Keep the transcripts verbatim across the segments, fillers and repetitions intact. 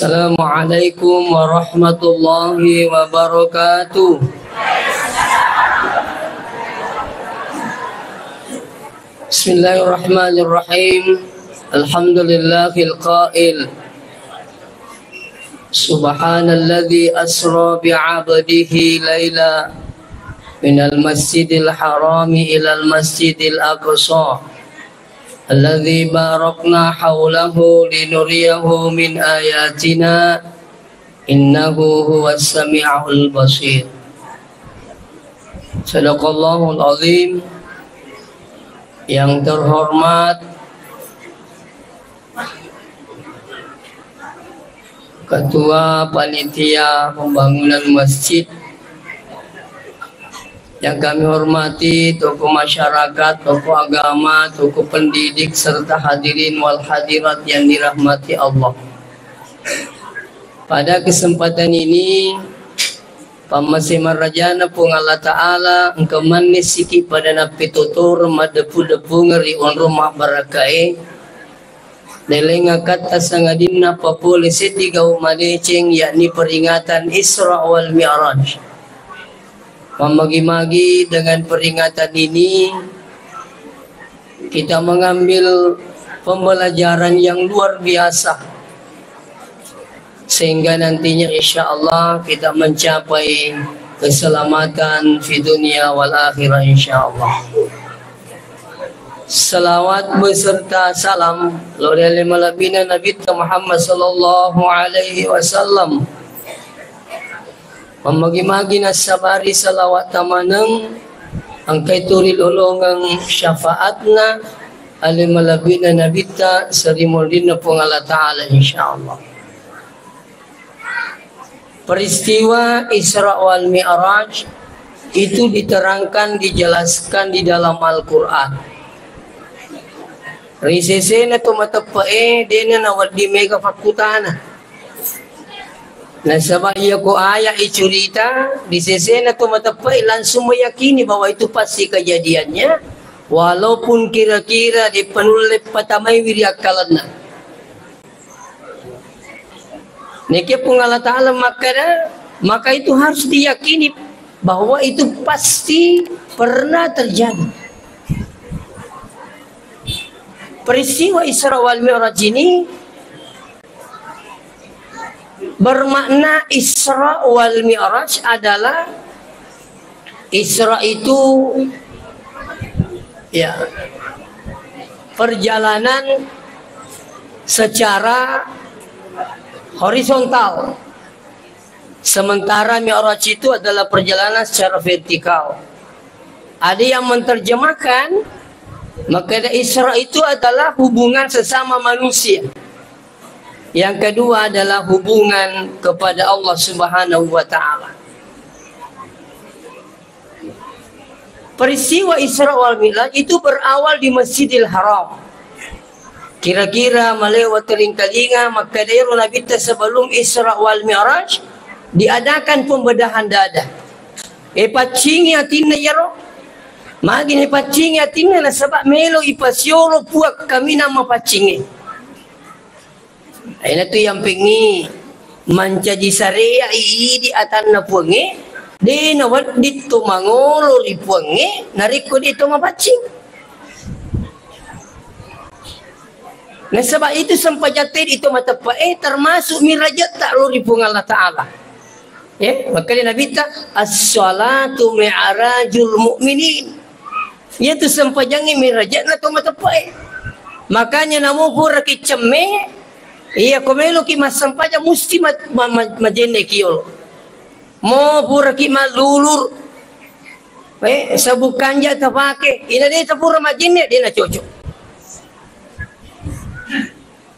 Assalamualaikum warahmatullahi wabarakatuh. Bismillahirrahmanirrahim. Alhamdulillahil qail. Subhanalladzi asra bi'abdihi laila minal masjidil harami ilal masjidil aqsa. Alladzi barakna haulahu linuriyahu min ayatina, innahu huwas sami'ul basir. Sadaqallahul azim. Yang terhormat Ketua Panitia Pembangunan Masjid yang kami hormati, tokoh masyarakat, tokoh agama, tokoh pendidik, serta hadirin wal hadirat yang dirahmati Allah. Pada kesempatan ini, pammase marajana Puang Allah Ta'ala, engka manne siki pada nappetotoreng maddepu-depungeng ri onrong mabbarakae, Leleng akkatta sangadinna papole seddi gau madeceng, yakni peringatan Isra wal Mi'raj. Mammagi-magi dengan peringatan ini, kita mengambil pembelajaran yang luar biasa, sehingga nantinya insya Allah kita mencapai keselamatan di dunia wal akhirah, insya Allah. Salawat beserta salam lao ri ale malebbina Nabitta Muhammad sallallahu alaihi wasallam. Mammagi-magi nassabari salawat tamaneng, engkai tu rilolongeng syafaatna ale malebbina Nabitta sarimunrinna Puang Allah Ta'ala, insya Allah. Peristiwa Isra wal Mi'raj itu diterangkan, dijelaskan di dalam Al-Quran. Ri sesena to mateppe'e, dena nawedding mega fakkutana. Nasaba iya ko aya icurita, di sesena to mateppe'e langsung meyakini bahwa itu pasti kejadiannya, walaupun kira-kira dipenulle patamaiwi ri akkalenna. Nekia Puang Allah Ta'ala makkada, maka itu harus diyakini bahwa itu pasti pernah terjadi. Peristiwa Isra wal Mi'raj ini bermakna Isra wal Mi'raj adalah Isra itu, ya, perjalanan secara horizontal, sementara Mi'raj itu adalah perjalanan secara vertikal. Ada yang menerjemahkan, maka Isra itu adalah hubungan sesama manusia. Yang kedua adalah hubungan kepada Allah Subhanahu wa Ta'ala. Peristiwa Isra wal Mi'raj itu berawal di Masjidil Haram. Kira-kira malewa teringkalinga, makkadairo Nabitta sebelum Isra wal Mi'raj, diadakan pembedahan dada. E paccingi atinna iyaro. Magi ne paccingi atinna, nasaba melo ipasiolo Puang kaminang mapaccingi. Aina tu yang pengi mancaji sarea idi atanna Puangnge, de nawedding to mangolo ri Puangnge narekko de to mapaccing. Nasaba itu sempajatte di to mateppe'e termasuk mirajetta lo ri Puang Allah Ta'ala. Ya, makanya Nabi ta, "As-salatu mi'rajul mu'minin." Iyatu sempajangnge mirajatna to mateppe'e. Makanya namo puraki cemme, iya ko meloki massempajang musti ma-, ma-, ma-, majenneki yolo. Mo puraki mallulur, eh, sabuk kanja tapake, ina de tapura majenne, de na cocok.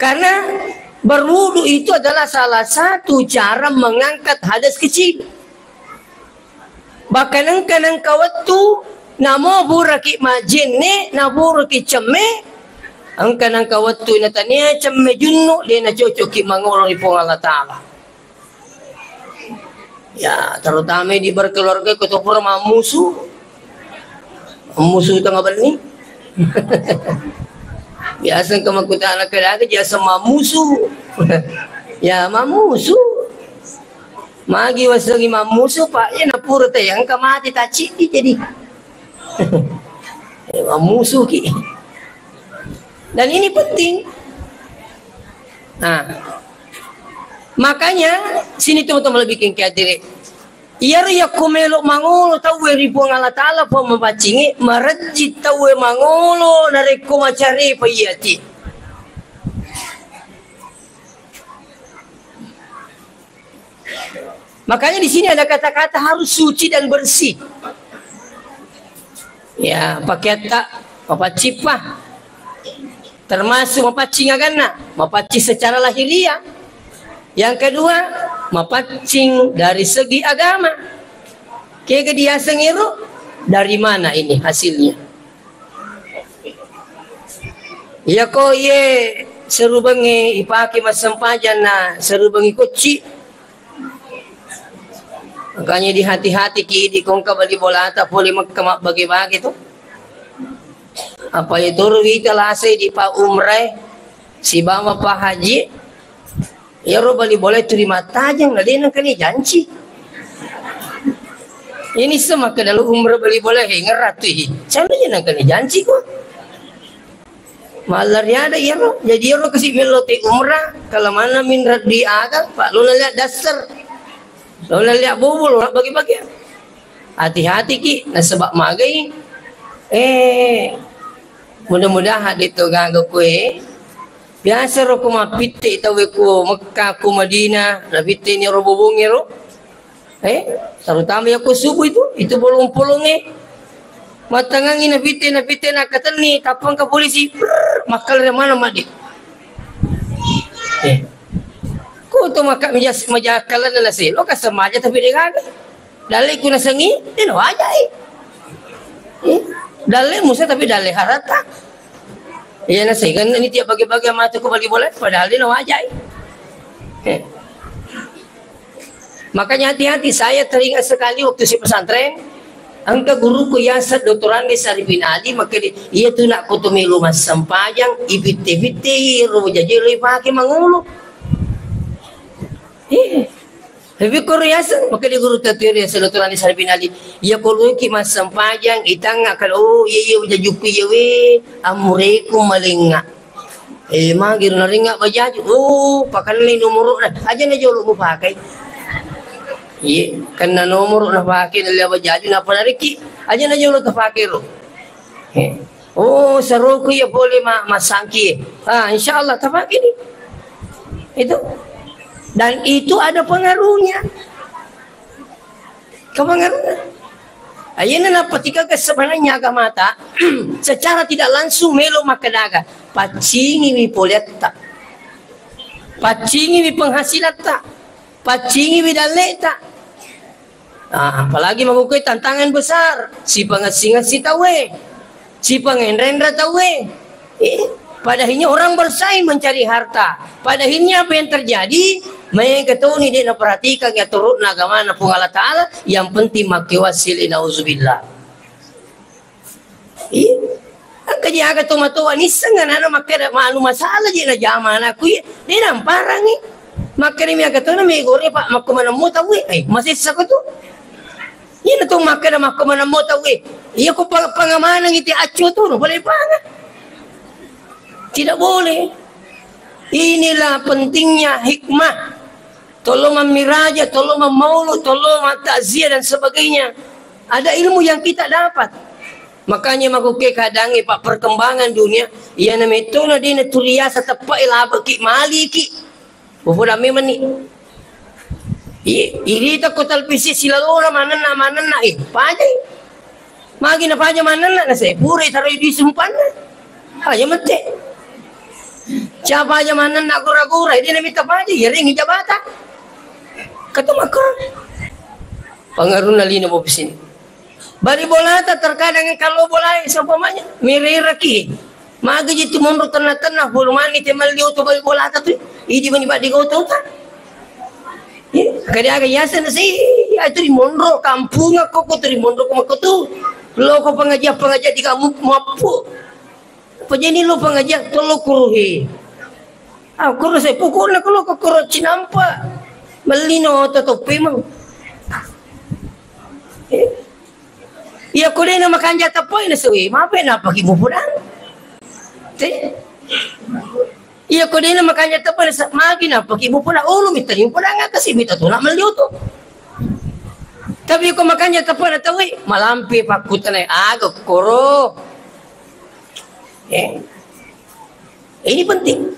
Karena berwudu itu adalah salah satu cara mengangkat hadas kecil. Bahkan engka nengka wettu, namo puraki majenne, na puraki cemme, engka nengka wettu natania cemme junnu, de na cocokki mangolo ri Puang Allah Ta'ala. Ya, terutama di berkeluarga, ko to pura mammusu, mammusu tengah benni. Biasa engka makkutana, "Kedaga jasa mammusu?" Ya, mammusu. Magi wasengi mammusu, Pak. Ya, napura te, engka mati, taciddi jadi. Eh, mammusuki. Dan ini penting. Nah, makanya sini teman-teman lebih kengke hadirin. Iyaro yakko melo mangolo tauwe ri Puang Allah Taala, Puang mapaccingi, marejji tauwe mangolo narekko macarepa iyati. Makanya di sini ada kata-kata harus suci dan bersih. Ya, pakaiatta mapaccing pa. Termasuk mapaccing aganna, mapaccing secara lahiriah. Yang kedua, mapaccing dari segi agama. Kega diaseng ero? Dari mana ini hasilnya? Iya ko iye serubengnge ipake massempajang na serubengngi kocci. Makanya dihati-hati ki di kongka bali bolata pole Mekka mabbage-bage tu. Apa itu ruwita lasai di pa umrai sibawa pa haji. Iyaro bali bola tuli mattajeng, na de nengkani janci. Ini semakka dalam umrah bali bola, he, ngeratu, he. Sana je nengkani janci ko. Mallari ada iyaro. Jadi iyaro kasi melo te umrah, kalau mana min raddi aga, Pak, lo na lihat dasar. Lo na lihat bubul, lo bagi-bagi. Hati-hati ki, nasaba magai. Eh, mudah-mudahan de to gaga kue. Biasa ro ko mappitte tauwe ko Mekka, ko Madinah, napitte ni ro bobongnge ro. Eh, terutama ya ko subuh itu, itu bolong-bolongnge. Mattangangi napitte, napitte nakatenni, tappang ke polisi, prrr, makkala mana madi. Eh. Ko to maka majakkalan na selo kasamaja tapi de gaga. Dalle ku nasengi, de nawajai. Eh, dalle musa tapi dalle harata. Iya, nasengi kan ini tiap pagi-pagi mata ku bali bola, padahal de nawajai. Eh. Makanya hati-hati, saya teringat sekali waktu si pesantren, engka guruku Yasad Doktor Andi Saripin Ali, maka di, iya tu nak kutu melu massempajang, ipitte-pitte, ro jaje lo ipake mangulu. Eh. Tapi ko riaseng, maka di guru tatuiri riaseng Doktor Andi Saripin Ali. Iya ko luki massempajang, itanga kalau, oh, iya, iya, ujajuku, iya, we, amureku malenga. Eh, magi ro naringa bajaju. Oh, pakanna nomoro na. Aja na jolo mupakai. Iya, karena nomoro na pakai na bajaju na pada riki. Aja na jolo tapake ro. Eh. Oh, saroku ya boleh ma masangki. Ah, insya Allah tapake ni. Itu. Dan itu ada pengaruhnya. Kepengaruhan. Ayeuna nappa tiga ke sebenarnya agamata secara tidak langsung melo makkedaga, paccingiwi poletta, paccingiwi penghasilatta, paccingiwi dalleta. Ah, apalagi makkukue tantangan besar, sipangessi-ngessi tauwe. Sipangenre-enre tauwe. Eh, pada akhirnya orang bersaing mencari harta. Pada akhirnya apa yang terjadi? Maega toni de naperhatikan ya turutna agamana Puang Allah Taala, yang penting makkewassi le, nauzubillah. Iya. Engka je aga tomatoa nisseng anana makkeda manu masalah je najama anakku, iya. De namparangi. Makkeda mi aga tona megore, Pak, makko manemmo tauwe. Eh, masessa ko tu. Iyana tu makkeda makko manemmo tauwe. Iya ko pa-, pangamanang ite accu tu, no boleh panga. Tidak boleh. Inilah pentingnya hikmah. Tolong mammiraja, tolong mammaulu, tolong takziah dan sebagainya. Ada ilmu yang kita dapat. Makanya makuke kadangi, Pak, perkembangan dunia, iyana metona dena turiasa teppai labeki maliki. Upoda memang ni. I-, irita ko televisi silalona manenna, manenna, eh, pajai. Magi na paja manenna, na saya pura taroi di sumpanna. Aja mette. Siapa aja manenna gora-gora, dia na mita paja, ya ring jabata. Kata maka. Pengaruhna lino mau sini. Bali bolata terkadang kalau bolai seumpamanya, mireraki. Magi jitu monro tenna-tenna, bulu mani temal liu tu bali bolata tu. Idi mani badi gotota. Iya, kade aga yaseng na si, itu di monro, kampung aku, aku tu di monro ko mako tu. Lo ko pengajian, pengajian di kamu mappu. Apa jadi lo pengajian, tolo kuruhi. Ah, koro sai pokokna kalau koro cinampa. Mellino oto toppemeng. Eh. Iya ko dena makanja tapoi na sewe, mape napaki mupudang. Te. Iya ko dena makanja tapoi na se-, magi napaki mupudang. Ulu mitani mupudang kasi mita tuna melli oto. Tapi ko makanja tapoi na tawe, malampe pakkutanai aga koro. Eh. Ini penting.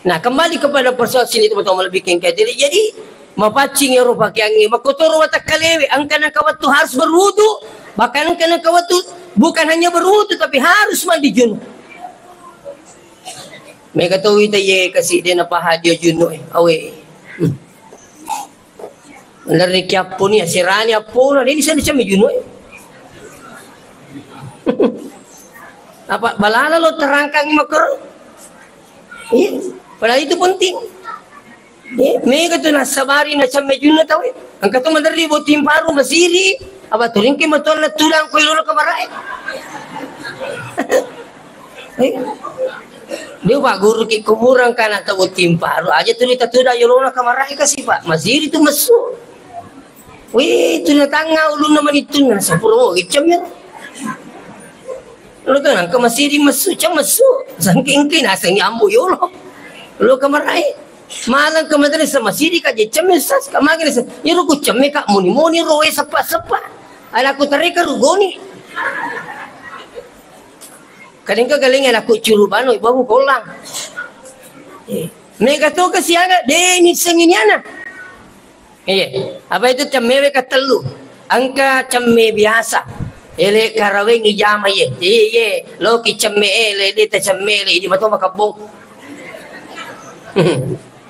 Nah, kembali kepada persoalan sini, teman-teman, lebih kengkai. Jadi, jadi, mapaccing ero pakeangnge, makkotoro watakkalewe, engka nengka wettu harus berwudu, bahkan engka nengka wettu bukan hanya berwudu, tapi harus mandi junub. Mega to wita ye kasi dena pahadio junub, eh, awe. Hmm. Menderri kiappuni, aserani appona, de' bisa dicammi junub. Apa balala lo terangkangi makkoro? Iya, padahal itu penting. Iya, mega tu nasabari na camme junub tau. Engka tu menderri botting paru masiri, apa turingke matuanna tudang ko ilolo kamarae. Eh? Dia Pak Guru ki kuburan kana tau timpa. Ro aja tu dita tuda yolona kamarae kasi Pak. Masiri tu mesu. Wih, tu na tanga ulunna manitunna sapuro gicam ya. Lo kan angka masiri mesu, cam mesu. Sangking ki naseng ambo yolo. Lo kamarae. Malang ke madrasah masiri ka jecam ya sas ka magana sa. Yero ku cemme ka muni-muni roe sepa-sepa. Ala ku tareka rugoni. Kadang ke galeng anakku curu bano, ibu aku kolang. Eh, mega to ke siaga, de' ni sengini ana. Iya, apa itu cemme we katellu? Engka cemme biasa. Ele karaweng ijama ye. Iya, iya, lo ki cemme ele, de' ta cemme ele, ini mato makabong.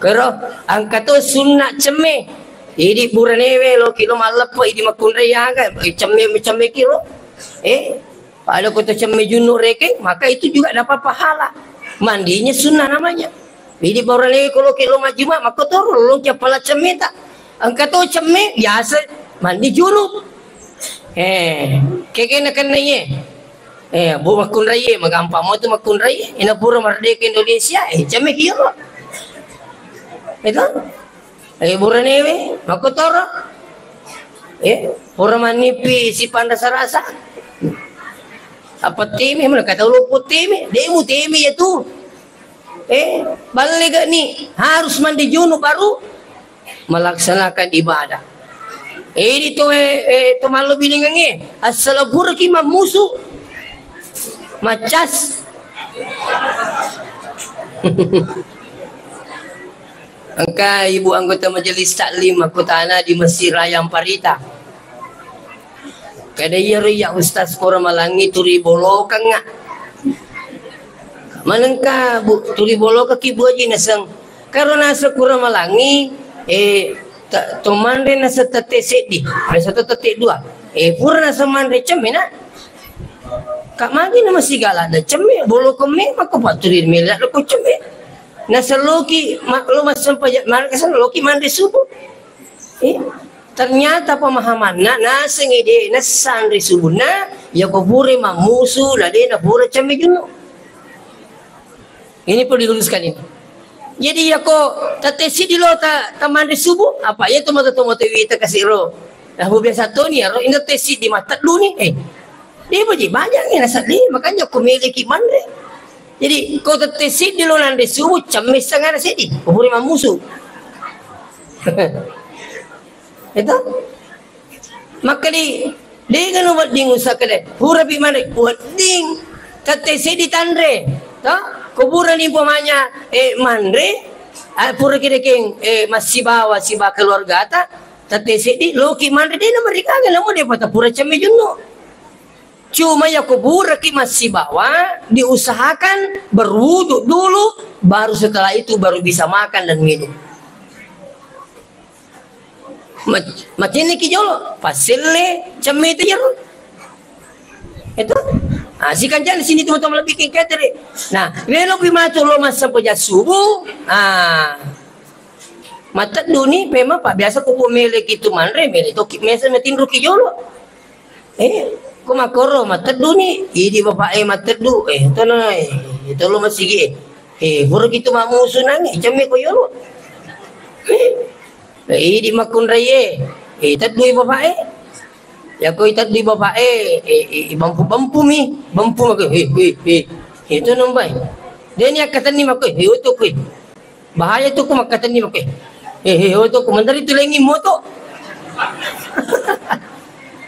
Kero, engka to sunna cemme. Idi buranewe lo ki lo malleppo, idi makkunrai aga, cemme, cemme kiro. Eh, Pada ko to cemme junub rekeng, maka itu juga dapat pahala. Mandinya sunnah namanya. Jadi baru lagi kalau ke lo majuma, maka to lo ki appala cemme ta. Engka to cemme biasa mandi junub. Eh, keke na kenna ye. Eh, bu makkunrai ye, magampang mo tu makkunrai ye. Ina pura merdeka Indonesia, eh, cemme kiro. Itu? Eh, buranewe, makkotoro. Eh, pura mannipi sipanrasa-rasa. Apa teme, mana kata lu put teme, demu teme ya tu. Eh, balle gak ni, harus mandi junub baru melaksanakan ibadah. Eh, di to, eh, eh, to mallo bilingange, asal pura ki mammusu, macas. Engka ibu anggota majelis taklim makkutana di Masjid Raya Amparita. Kada iyaro iya ustaz koro malangi turi bolokengnga. Manengka bu turi bolokekki bu aji naseng. Karo naseng koro malangi, eh, ta-, to manre naseng tette seddi, biasa to tette dua. Eh, pura naseng manre cemme na. Kak magi na masigala na cemme, bolokeng me, makko paturi mela ko cemme. Naselloki ma-, lo massempajang, maka loki manre subuh. Eh, ternyata pemahamanna naseng ide nassanre subuhna, ya ko pure mammusu, na de na pura cemme junub. Ini perlu diluruskan ini. Jadi ya ko tette siddi lo ta, ta manre subuh, apa ya tomato tomato wita kasih ro. Nah, biasa toni ya ro, ini tette siddi mateddu ni. Eh, Dé' baji' bajang é naseddé, makanya ko méléki manré. Jadi, ko tette siddi lo nanré subuh, cemme sangana seddi, ko pura mammusu. Itu. Makkeda, dé' gaga wedding usaha kedé. Purapi manré, wedding. Tette siddi tanré. To? Ko purani umpamanya, eh, manré, eh, pura kirekeng, eh, massibawa siba keluargata, tette siddi, loki manré dé' namarikaga, namu dé' pata pura cemme junnu. Cuma ya ko puraki massibawa, diusahakan berwudu dulu, baru setelah itu baru bisa makan dan minum. Ma-, macenni ki jolo, passelle cemme itu jero. Itu. Ah, sikancani sini teman-teman lebih ke catering. Nah, melo pi matu lo massempajang subuh. Ah. Mateddu ni pema pa biasa ko méléki tu manré, mélé toki mesa matinroki jolo. Eh, ko makkoro mateddu ni, idi bapak e mateddu, eh, tono, eh, tolo masigi, eh. Eh, pura kitu mammusu nangi, cemme ko yolo. Eh, eh, idi makkunraie. Eh, teddui bapak e. Ya ko teddui bapak e, eh, eh, bampu-bampu mi, bampu mako, eh, eh, eh. Itu nambai. Dia ni akkatenni mako, eh, oto ko. Bahaya tu ko makkatenni mako. Eh, eh, oto ko mandari tu lengi moto.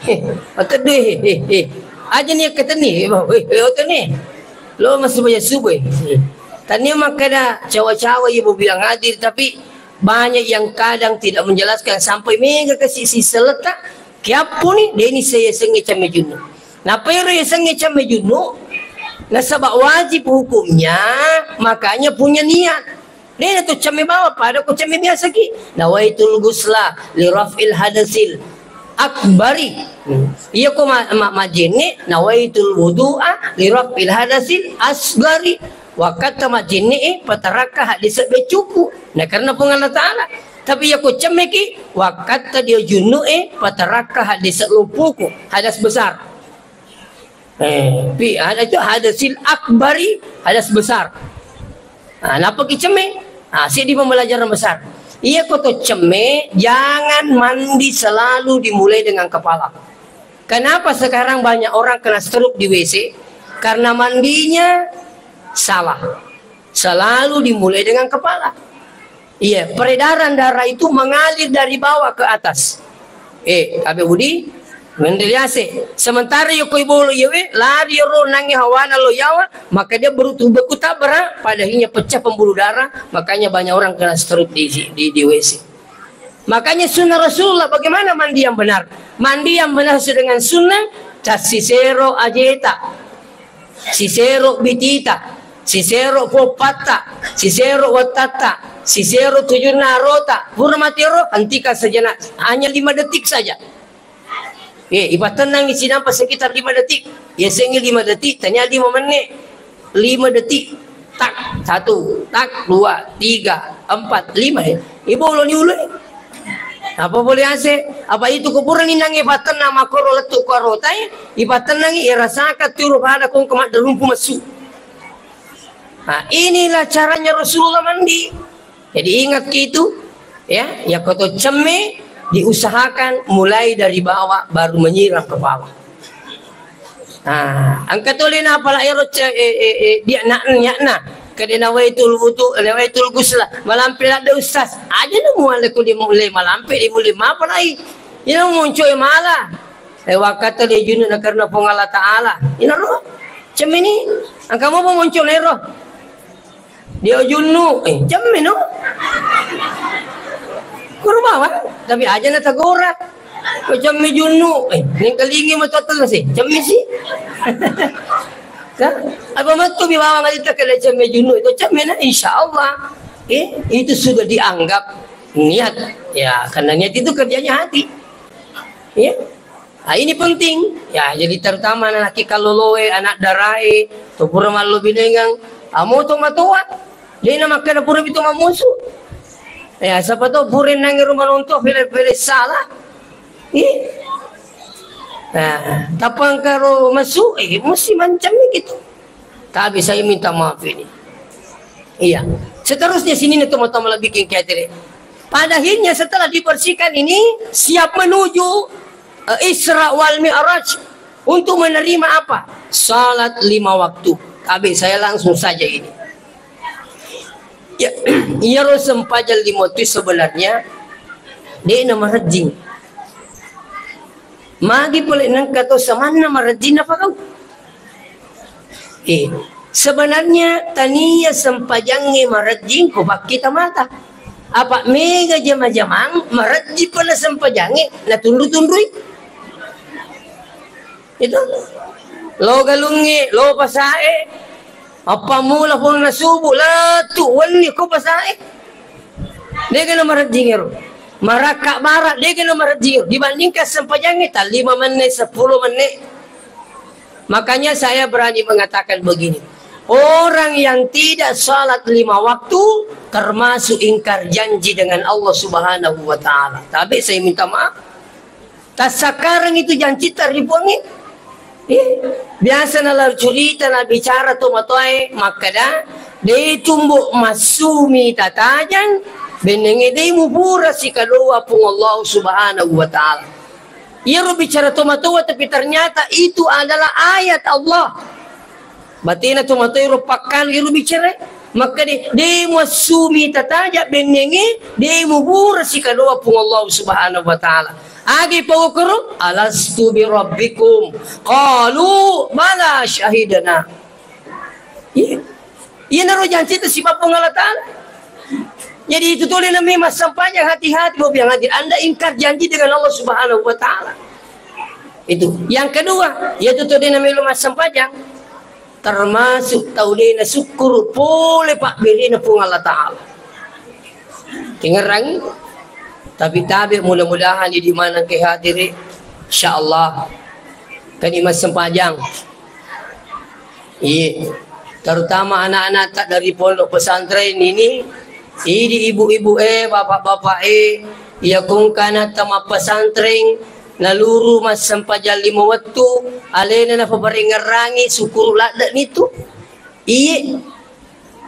Eh, oto deh, eh, eh, eh. Aja ni akkatenni, eh, eh, oto ni. Lo masih banyak subuh, eh. Tania makkeda cawa-cawa ibu bilang hadir, tapi banyak yang kadang tidak menjelaskan sampai mega ke sisi seleta. Kiappuni, deni saya sengi camme junnu. Napa ero yasengnge camme junnu? Nasaba wajib hukumnya, makanya punya niat. Dena tu camme bawang, pada ko camme biasa ki. Nawaitul ghusla li raf'il hadasil akbari. Hmm. Iya ko ma-, ma-, majenne, nawaitul wudu'a li raf'il hadasil asgari. Wakkatta majenne e, patarakka hadis beccuku. Nah, karena Puang Allah Ta'ala. Tapi iya ko cemmeki, wakkatta dia junnu e, patarakka hadis lompuku, hadas besar. Eh, pi, ada itu hadasil akbari, hadas besar. Nah, napa ki cemme? Ah, sidi pembelajaran besar. Iya ko to cemme, jangan mandi selalu dimulai dengan kepala. Kenapa sekarang banyak orang kena stroke di W C? Karena mandinya salah. Selalu dimulai dengan kepala. Iya, peredaran darah itu mengalir dari bawah ke atas. Eh, Abe Budi, menreliase. Sementara yoko ibolo yewe, lari yoro nangi hawana lo yawa, maka dia berutu beku tabrak, pada akhirnya pecah pembuluh darah, makanya banyak orang kena stroke di, di, di W C. Makanya sunnah Rasulullah, bagaimana mandi yang benar? Mandi yang benar sesuai dengan sunnah, tas sisero ajeta, sisero bitita, sisero poppatta, sisero wattatta, sisero tujunna arota. Pura matero, hentikan sejenak. Hanya lima detik saja. Eh, ipatennangi sinampa sekitar lima detik. Yasengngi lima detik, tania lima menit. Lima detik. Tak, satu, tak, dua, tiga, empat, lima, eh. Iboloni ulu e. Apa boleh ase? Apa itu kuburan inang ipatenna makoro lettu ko arota e? Ipatennangi, irasaka turu pada kong kemak derumpu mesu. Nah, inilah caranya Rasulullah mandi. Jadi ingat ki itu, ya, ya koto cemme diusahakan mulai dari bawah baru menyiram ke bawah. Nah, engka tole napala ero ce-, eh, eh, eh, dia nak, niatna. Kede nawaitul wudu, nawaitul ghusla. Malampe ladde ustaz. Aja na muale ko dia mulai malampe, dia mulai mapalai. Ina muncul mala. Eh, wakata dia junub na karena Puang Allah Ta'ala. Ina ro. Cemini. Engka mau muncul nero. Dia junnu, eh, cemme no. Kurbawa, tapi aja na tagora. Ko cemme junnu, eh, nengkalingi matotta sih, cemme sih. Kan? Apa matu bibawa ngalita kena cemme junnu itu cemme na, insya Allah. Eh, itu sudah dianggap niat. Ya, karena niat itu kerjanya hati. Ya. Ah, ini penting. Ya, jadi terutama anak kalloloe, anak darae, to pura mallo binengang, ah, moto matoa. Dena makkeda pura itu mamusu. Ya, siapa tahu pura nangi rumah nonton film-film salah. Ih. Nah, tapang karo masuk, eh, mesti macam ni gitu. Tapi saya minta maaf ini. Iya. Seterusnya sini nih teman-teman lebih king catering. Pada akhirnya setelah dibersihkan ini siap menuju, eh, Isra wal Mi'raj untuk menerima apa? Salat lima waktu. Tapi saya langsung saja ini. Ya, iyaro sempajang lima waktu sebenarnya de' na marejjing. Magi pole nengka to samanna marejjing napagau. Eh, sebenarnya tania sempajangnge marejjing ko pakkita mata. Apa mega jama-jamang marejjing pole sempajangnge natunru-tunrui. Itu. Lo galungnge, lo pasae. Apa mula ponna subuh, lettu wenni ko pasae. Dega na marejjing ero. Marakka bara, dega na marejjing ero. Dibandingkan sempajangnge, ta lima menit, sepuluh menit. Makanya saya berani mengatakan begini. Orang yang tidak salat lima waktu termasuk ingkar janji dengan Allah Subhanahu wa Ta'ala. Tapi saya minta maaf. Tassakkareng itu janci taripuangnge. Eh, biasa nala curita, na bicara to matoae makkeda, De' tumbo massumi tatajang, bennengnge de' mupura sikadoa Puang Allah Subhanahu wa Ta'ala. Iyaro bicara tomatoa, tapi ternyata itu adalah ayat Allah. Batena tomatoa ro pakkali ro bicara. Makkeda, de' muassumi tataja bennengnge, de' mupura sikadoa Puang Allah Subhanahu wa Ta'ala. Agi paukuru, "Alastu bi rabbikum?" Qalu, "Bala syahidna." Iya. Iyanaro janci itu sifat Puang Allah Ta'ala. Jadi itu tuli nami massempajang, hati-hati, Bapak yang hadir. Anda ingkar janji dengan Allah Subhanahu wa Ta'ala. Itu. Yang kedua, yaitu tuli nami lo massempajang. Termasuk tau de' nasukkuru pole pabberena Puang Allah Ta'ala. Dengerangi. Tapi tabe, mudah-mudahan di mana ke hadiri, insyaallah. Kani massempajang. Iya. Terutama anak-anak tak dari pondok pesantren ini, idi ibu-ibu e, bapak-bapak e, iya kongkana tama pesantren, naluru massempajang lima wettu, alena napaparengngerangi, sukuru ladde' nitu. Iye.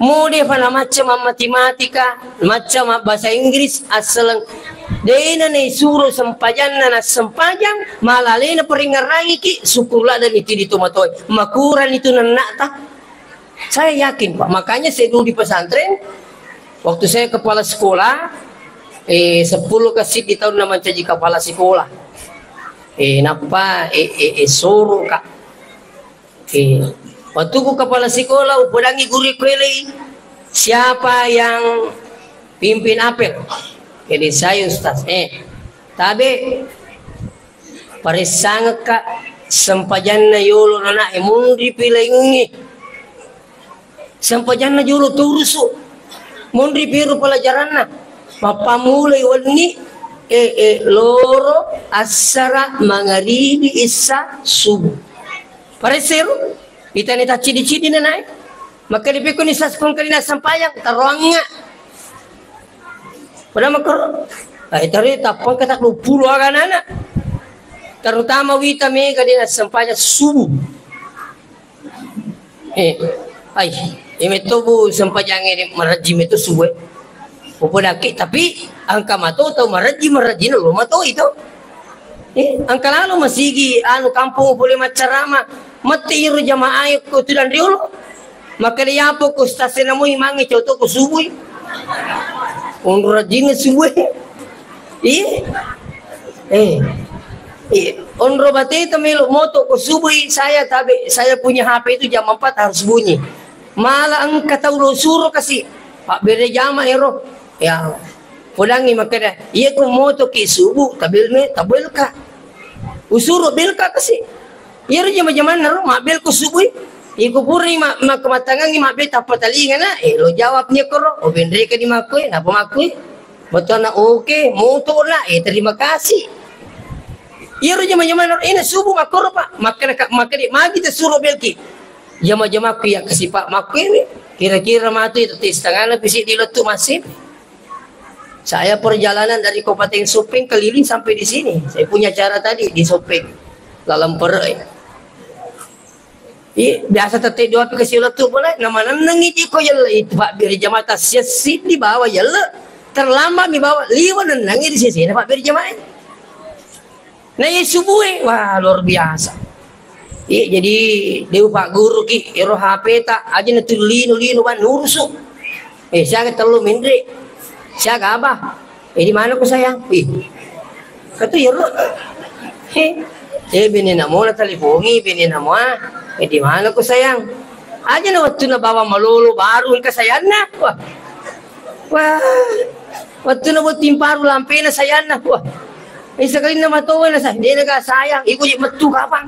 Mode fa namacca mammati-matika, macca mabbasa Inggris, assaleng. De'na naisuro sempajanna nassempajang, malalena paringngerangiki, syukur ladde'ni tidi tomatoe. Makurani tu nenna'ta. Saya yakin, Pak. Makanya saya dulu di pesantren, waktu saya kepala sekolah, eh, sepuluh ke siddi tahun na mancaji kepala sekolah. Eh, nappa, eh, eh, eh, soro, Kak. Oke. Wettuku kepala sekolah, upodangi guru kuelei, "Siapa yang pimpin apel?" Jadi, "Saya, Ustaz." Eh, tabe, paressangekka sempajanna yolo nanae, munri pi laingngi. Sempajanna jolo turusu. Munri piru pelajaranna. Mappammulai wenni, eh, eh, loro, assara, mangaribi, issa, subuh. Paresseru, itani taccidi-cidi nanae. Makkeda pekko ni saskong kalina sempajang, taroangnga. Pada makkoro, eh, tadi tappang kata dua puluh aga nana. Terutama wita mega dena sempajang subuh. Eh, ai, imetto bu sempajangnge marejji metto suwe. Upodaki, tapi engka mato tau marejji, marejjina lo mato itu. Eh, engka lalo masigi anu kampung pole maccarama, mette iro jamaah ko tudang riolo. Makkeda yapo ko stasena moi mange coto ko subui. Onro rejjinna suwe. Iya. Eh. Iya. Onro bateta melo moto ko subui, saya tabe, saya punya H P itu jam empat harus bunyi. Malah engka tau lo suro kasi. Pak bere jama ero. Ya. Podangi makkeda, iya ko moto ki subuh, tabel me, tabelka. Usuro belka kasi. Iyaro jama-jamanna ro, mabbel ko subui. Iko purai ma-, makkumattangangngi mabbel tappa talingana, eh, lo jawab nia koro, o benreka di makkue, napa makkue? Bettuanna, "Oke, moto na, eh, terima kasih." Iyaro jama-jamanna ro, eh, na subuh makkoro, Pak. Makkeda ka-, makkeda, "Magi tasuro belki?" Jama-jamakku ya kasi, Pak, makkue, kira-kira matu itu tes tangana bisi di lettu masih. Saya perjalanan dari Kabupaten Sopeng keliling sampai di sini. Saya punya acara tadi di Sopeng. Laleng pere. Iya, biasa tette dua pi kasi lettu pole, namanennengi jiko yelle itu, Pak, biar jamaah tasya siddi bawa yelle. Terlambat mi bawa, liwa nennengi di sisi, Pak, biar jamaah. Nah, iya subue, wah, luar biasa. Iya, jadi, de' upagguruki, ero H P ta, aja na tu lino-lino, bang, nurusu. Eh, siaga tellu menre? Siaga abah? Eh, di mana ko sayang? Ih, katu ero. Eh, eh, bene namo na telepongi, bene namo, ah. Eh, di mana ko sayang? Aja na wettu na bawa malolo, baru engka sayanna. Wah. Wah, wettunna botting paru lampena sayanna, wah. Isakalinna matowa na sa-, de' naga sayang, iko je mettu kapang.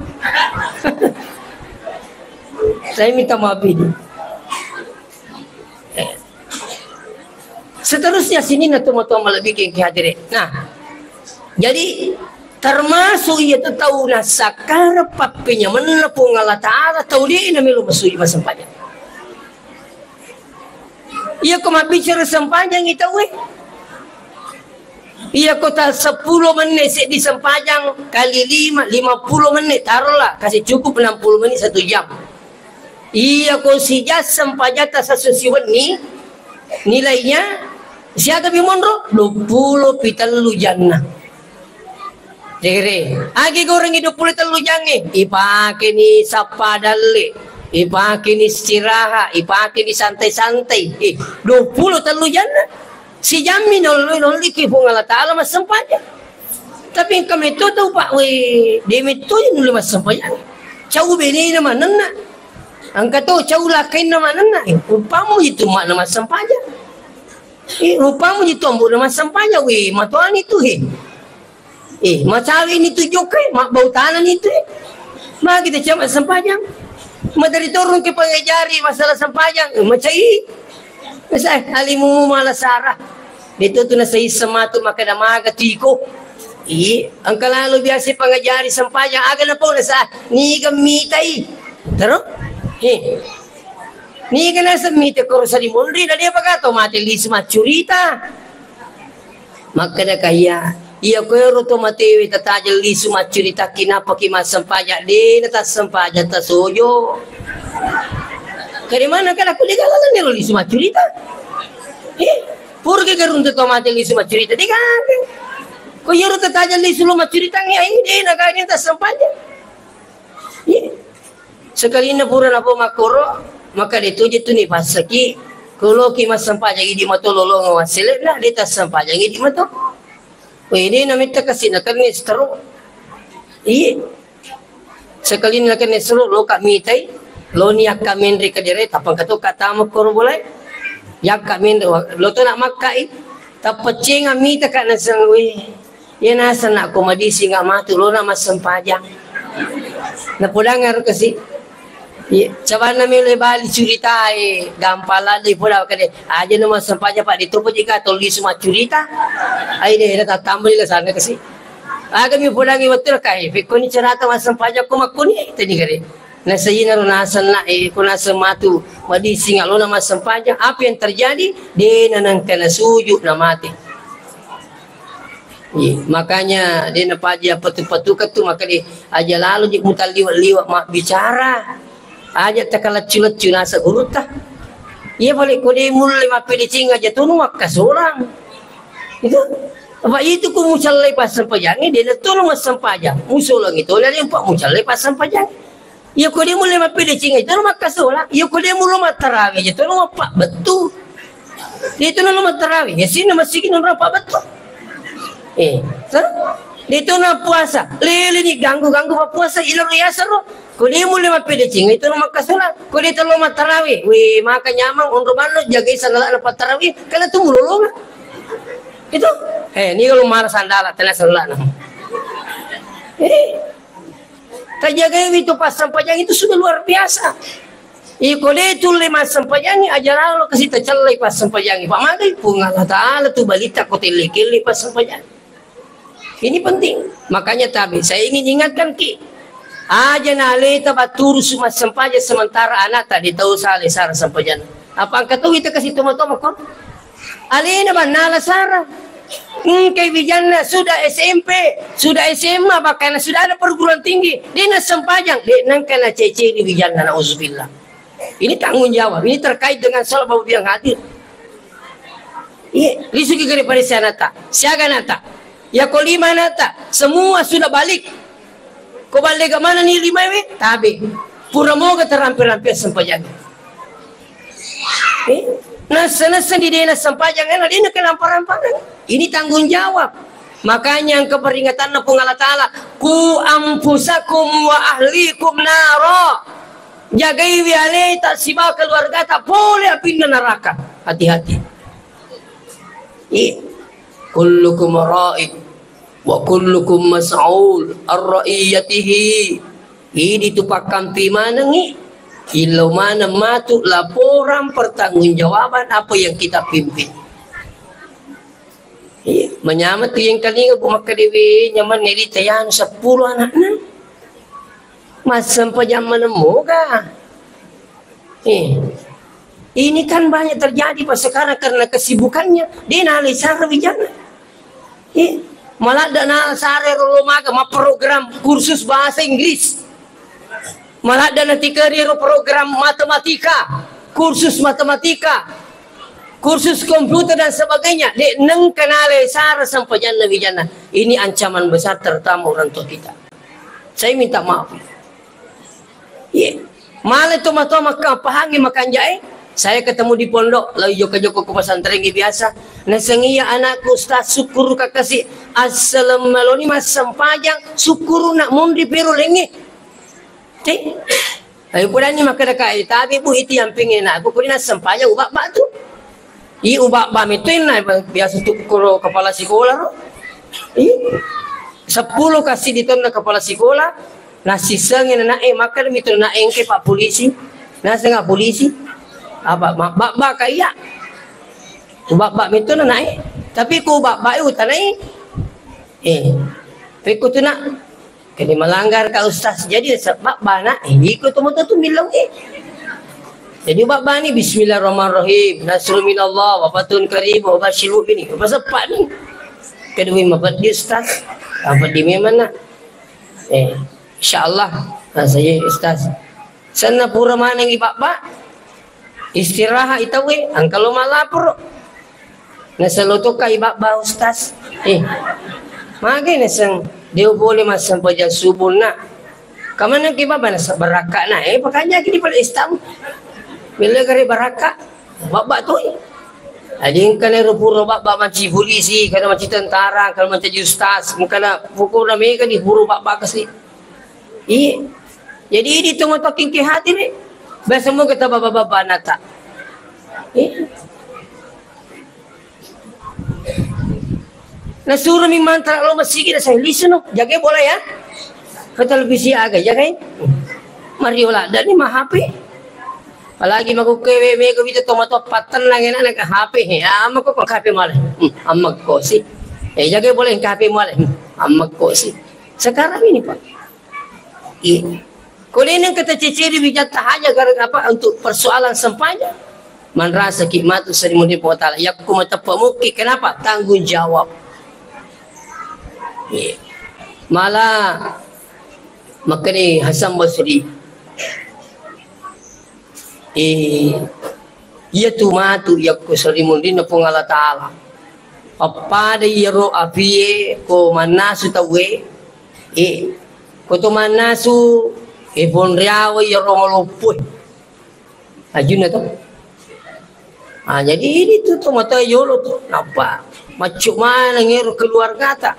Saya minta maaf ini. Seterusnya sininna tomatoa malebbi ki hadire. Nah, jadi termasuk iya tu tau nasakkara pappenyamenna Puang Allah Ta'ala, tau de' namelo masui masempajang. Iyako mabbicara sempajangngi tauwe. Iyako ta seppulo menit seddi sempajang kali lima, lima puluh menit, taruhlah, kasih cukup enam puluh menit satu jam. Iya ko sijang sempajatta sessu siwenni, nilainya siaga mi monro? Duappulo pitellu janna. Dere, agi gorengi duappulo tellu jangnge? Ipakeni sappa dalle, ipakeni istirahat, ipakeni santai-santai. Eh, duappulo tellu janna. Sijammi nolli-, nolliki Puang Allah Ta'ala massempajang. Tapi engka metto tau, Pak, we, de metto nulle massempajang. Cau benena manenna. Engka to cau lakainna manenna. Eh, rupamu itu makna massempajang. Eh, rupamu itu ambo'na massempajang, we, matoani tu, he. Eh, macawe ni tu jokka, eh, mabbau tanah ni tu, eh. Magi te cama sempajang. Madari torong ke pangajari masalah sempajang, eh, macai. Masa, eh, alimu mala sara. Betul tu nasa issa matu makkeda maga tiko. Iya, engka lalo biasa pangajari sempajang, aga napau nasa, niga mitai. Terus? Eh. Niga nasa mita koro sari monri, na dia bagato mate lisu maccurita. Makkeda ka iya, iya koero to matewe tatajeng lisu maccurita, kinapaki massempajang, de na tassempajang tasojo. Kade mana kada ku de galangan ero lisu maccurita. Eh, pura ke garuntu to mate lisu maccurita, de gaga. Ko iyaro tatajeng lisu lo maccurita ngi ai de na gaga tassempajang. Iya. Sekalinna pura napau makkoro, maka de toje tu ni passaki, koloki massempajang idi mato lolonga wassele'na, de tassempajang idi mato. Wede na metta kasi na kenne stro. Iye. Sekalinna kenne stro, loka mitai, loni akka menre kadere, tapang kato katama koro bolai. Yakka menre, wa-, lo to na makkai, tappecenga mita ka naseng, weh. Iya naseng nakko madising matu lona massempajang. Napodang aro kasi. Iya, cabanna melo bali curitae, gampang lalli poda kade. Aja no massempajang, Pak, ditopo jika tolli suma curita. Ai de, na tattamba di sana kasi. Aga mi podangi wettu kae, pekkoni cerita massempajang ko makkoni, tadi kade. Nasayina ro naseng na, eh, ko naseng matu madising lona massempajang. Apa yang terjadi? De na nangka nasuju na mate. Iya, makanya de napaja patu-patukan tu, maka de aja lalo je mutalliwa-liwa mabbicara. Aja takalaccu-laccu nasa gurutta. Iya pale ko de mulle mappedeceng aja tonu makkasolang. Itu apa itu ku mucallai passempajangi de na tonu massempajang. Musolang itu na de empat mucallai passempajangi. Iya ko de mulle mappedeceng itu makkasola. Iya ko de mulle mattarawe itu mappabettu. Itu lo mattarawe. Ya sini masigi nonro pabbettu. Eh, so? Itu na puasa. Lele ni ganggu-ganggu pa puasa ilo riasa ro. Ko de mulle mappedeceng itu makkasola. Ko de telo mattarawe. We, maka nyamang onro manno jagai sandala na pattarawe. Kala tu mulolonga. Itu. Eh, ni kalau marah sandala tena sandala. Eh. Tajagaiwi tu passempajangi itu sudah luar biasa. Iko de tulle massempajangi, aja lalo kasi tacellai passempajangi. Pamagai Puang Allah Ta'ala tu balita ko telle-kelle passempajangi. Ini penting. Makanya tabe, saya ingin ingatkan ki. Aja na aleta batturusu massempajang sementara anakta de tau sale sara sempajang. Apa angka tu kita kasih toma-toma kon? Alena bannala sara. Engkai wijanna sudah S M P, sudah S M A, bahkan sudah ada perguruan tinggi. De nassempajang, de nangka naceceri wijanna, nauzubillah. Ini tanggung jawab, ini terkait dengan salat Bapak Ibu yang hadir. Iya, lisuki gare pada si anakta, siaga anakta. Ya ko lima anakta, semua sudah balik. Ko ballega manani limae we, tabe. Pura moga terampe-rampe sempajang. Eh, nassa-nassa di dena sempajang, eh, dena kelampa-lampa. Ini tanggung jawab. Makanya engka peringatanna Puang Allah Ta'ala, "Ku anfusakum wa ahlikum nara." Jagaiwi aleta sibawa keluargata pole apinna neraka. Hati-hati. Iya. Kullukum ra'in wa kullukum mas'ul ar ra'iyatihi. Idi tu pakkampi manengngi, illau maneng matu laporan pertanggungjawaban apa yang kita pimpin. Iya, manyameng tu yang kalinga bu makkadewe nyaman neri tayang sepuluh anakna. Massempajang maneng moga. Eh, ini kan banyak terjadi, Pak, sekarang karena kesibukannya. De nalai sara wijanna. Eh, maladda na sare rolo maga mapprogram kursus bahasa Inggris. Maladda natikeri ro program matematika, kursus matematika, kursus komputer dan sebagainya. De' nengka nalesara sempajanna wijanna. Ini ancaman besar terutama orang tua kita. Saya minta maaf. Iya. Male tomatoa makka pahangi makanjae. Saya ketemu di pondok, lalu joko-joko ke pesantren biasa. Nasengia anakku, "Ustaz, syukur kakasi assalem maloni massempajang, syukur nak munri pero lengi." Ti? Ayo pudani makkeda ka, "Eh, tabe, Bu, iti yampingi anakku, kuri nassempajang ubak batu." I ubak ba metu na biasa tu kuro kepala sekolah ro. I sepuluh kasi ditonna kepala sekolah, nasisengi na nae, makkeda mitu nae engke Pak Polisi, nasenga polisi. Apa ma-, bak-, bak ka iya. Ubak-bak mitu na nae. Tapi ku ubak-bak utanai. Eh, pekko tu nak. Kede melanggar ka Ustaz. Jadi sebab bana, eh, iko tu moto tu bilang, eh. Jadi bak bani, "Bismillahirrahmanirrahim. Nasrun minallah wa fathun qarib wa basyirul mu'minin." Apa sepak ni? Kedua mapeddi Ustaz. Apa di memang nak? Eh, insyaallah. Nah, saya Ustaz. Senna pura manengi bak-bak. Istirahat itawe, angka lo malaporo. Naseng lo tokka i bak-bak, Ustaz. Eh, magai naseng, de' boleh massempajang subuh, nak. Kamaneng ki bak-bak naseng barakka, nak. Eh, pakanja ki di pale istam. Bila gare barakka, bak-bak tu. Adi engka nero pura bak-bak mancaji polisi, kada mancaji tentara, kada mancaji ustaz, engka na pokokna mega ni pura bak-bak kasi. Iya. Jadi idi tu matoking ke hati ni. Biasa mau kita baba-baba nata. Iya. Nasuro mi mantra lo masigi na saya listen no. Jagai bola ya. Ke televisi aga jagai. Mario la dani ma H P. Apalagi maku kewe mega wita tomato pattennang enak na ke H P he. Amma ko ke H P male. Hmm, amma ko si. Eh, jagai bola ke H P male. Hmm, amma ko si. Sekarang ini, Pak. Iya. Ko de' nengka taceceri wijatta haja gara apa untuk persoalan sempajang. Manrasaki matu seri mudi Puang Taala. Yakko mateppa mukki, kenapa? Tanggung jawab. Iya. Mala makkani Hasan Basri. Eh, iya tu matu yakko seri mundinna Puang Allah Taala. Appada iyaro apie ko mannasu tauwe, eh, ko to mannasu, eh, ponriawa iyaro maloppo. Ajunna to. Ah, jadi ini tu to matoa yolo tu. Napa? Maccu maneng ero keluargata.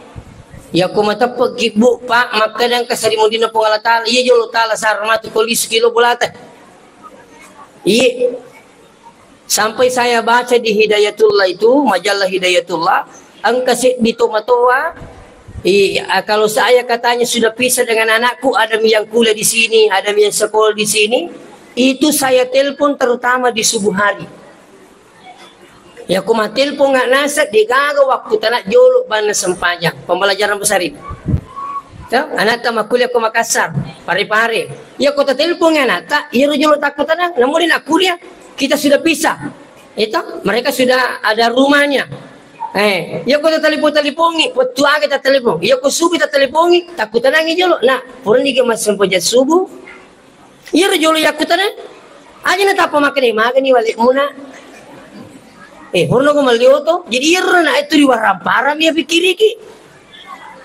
Yakko mateppeki, Bu, Pak, makkeda engka seri mundinna Puang Allah Taala, iya jolo Taala sara matu ko lisu kilo bolata. Iya. Sampai saya baca di Hidayatullah itu, majalah Hidayatullah, engka seddi tomatoa, i-, a, kalau saya katanya sudah pisah dengan anakku, ada yang kuliah di sini, ada yang sekolah di sini, itu saya telepon terutama di subuh hari. Yakko mattelpong nga naseng, degaga wakku tana jolo banna sempajang. Pembelajaran besar itu. To, anatta makkuliah ko Makassar, Pare-Pare. Yakko tatelpongi anatta, iyaro jolo takkutanang, namu de' nakkuliah, kita sudah pisah. Itu, mereka sudah ada rumahnya. Eh, yakko tatelepong-telepongi, wettu aga tatelepong. Yakko subuh tatelpongi, takkutanangi jolo. Nah, purani ke massempajang subuh, iyaro jolo yakkutana, aja natappa makkeda, "Magani wale'muna?" Eh, purana ko malli oto. Jadi iyaro na itu di warang parang ya pikiriki.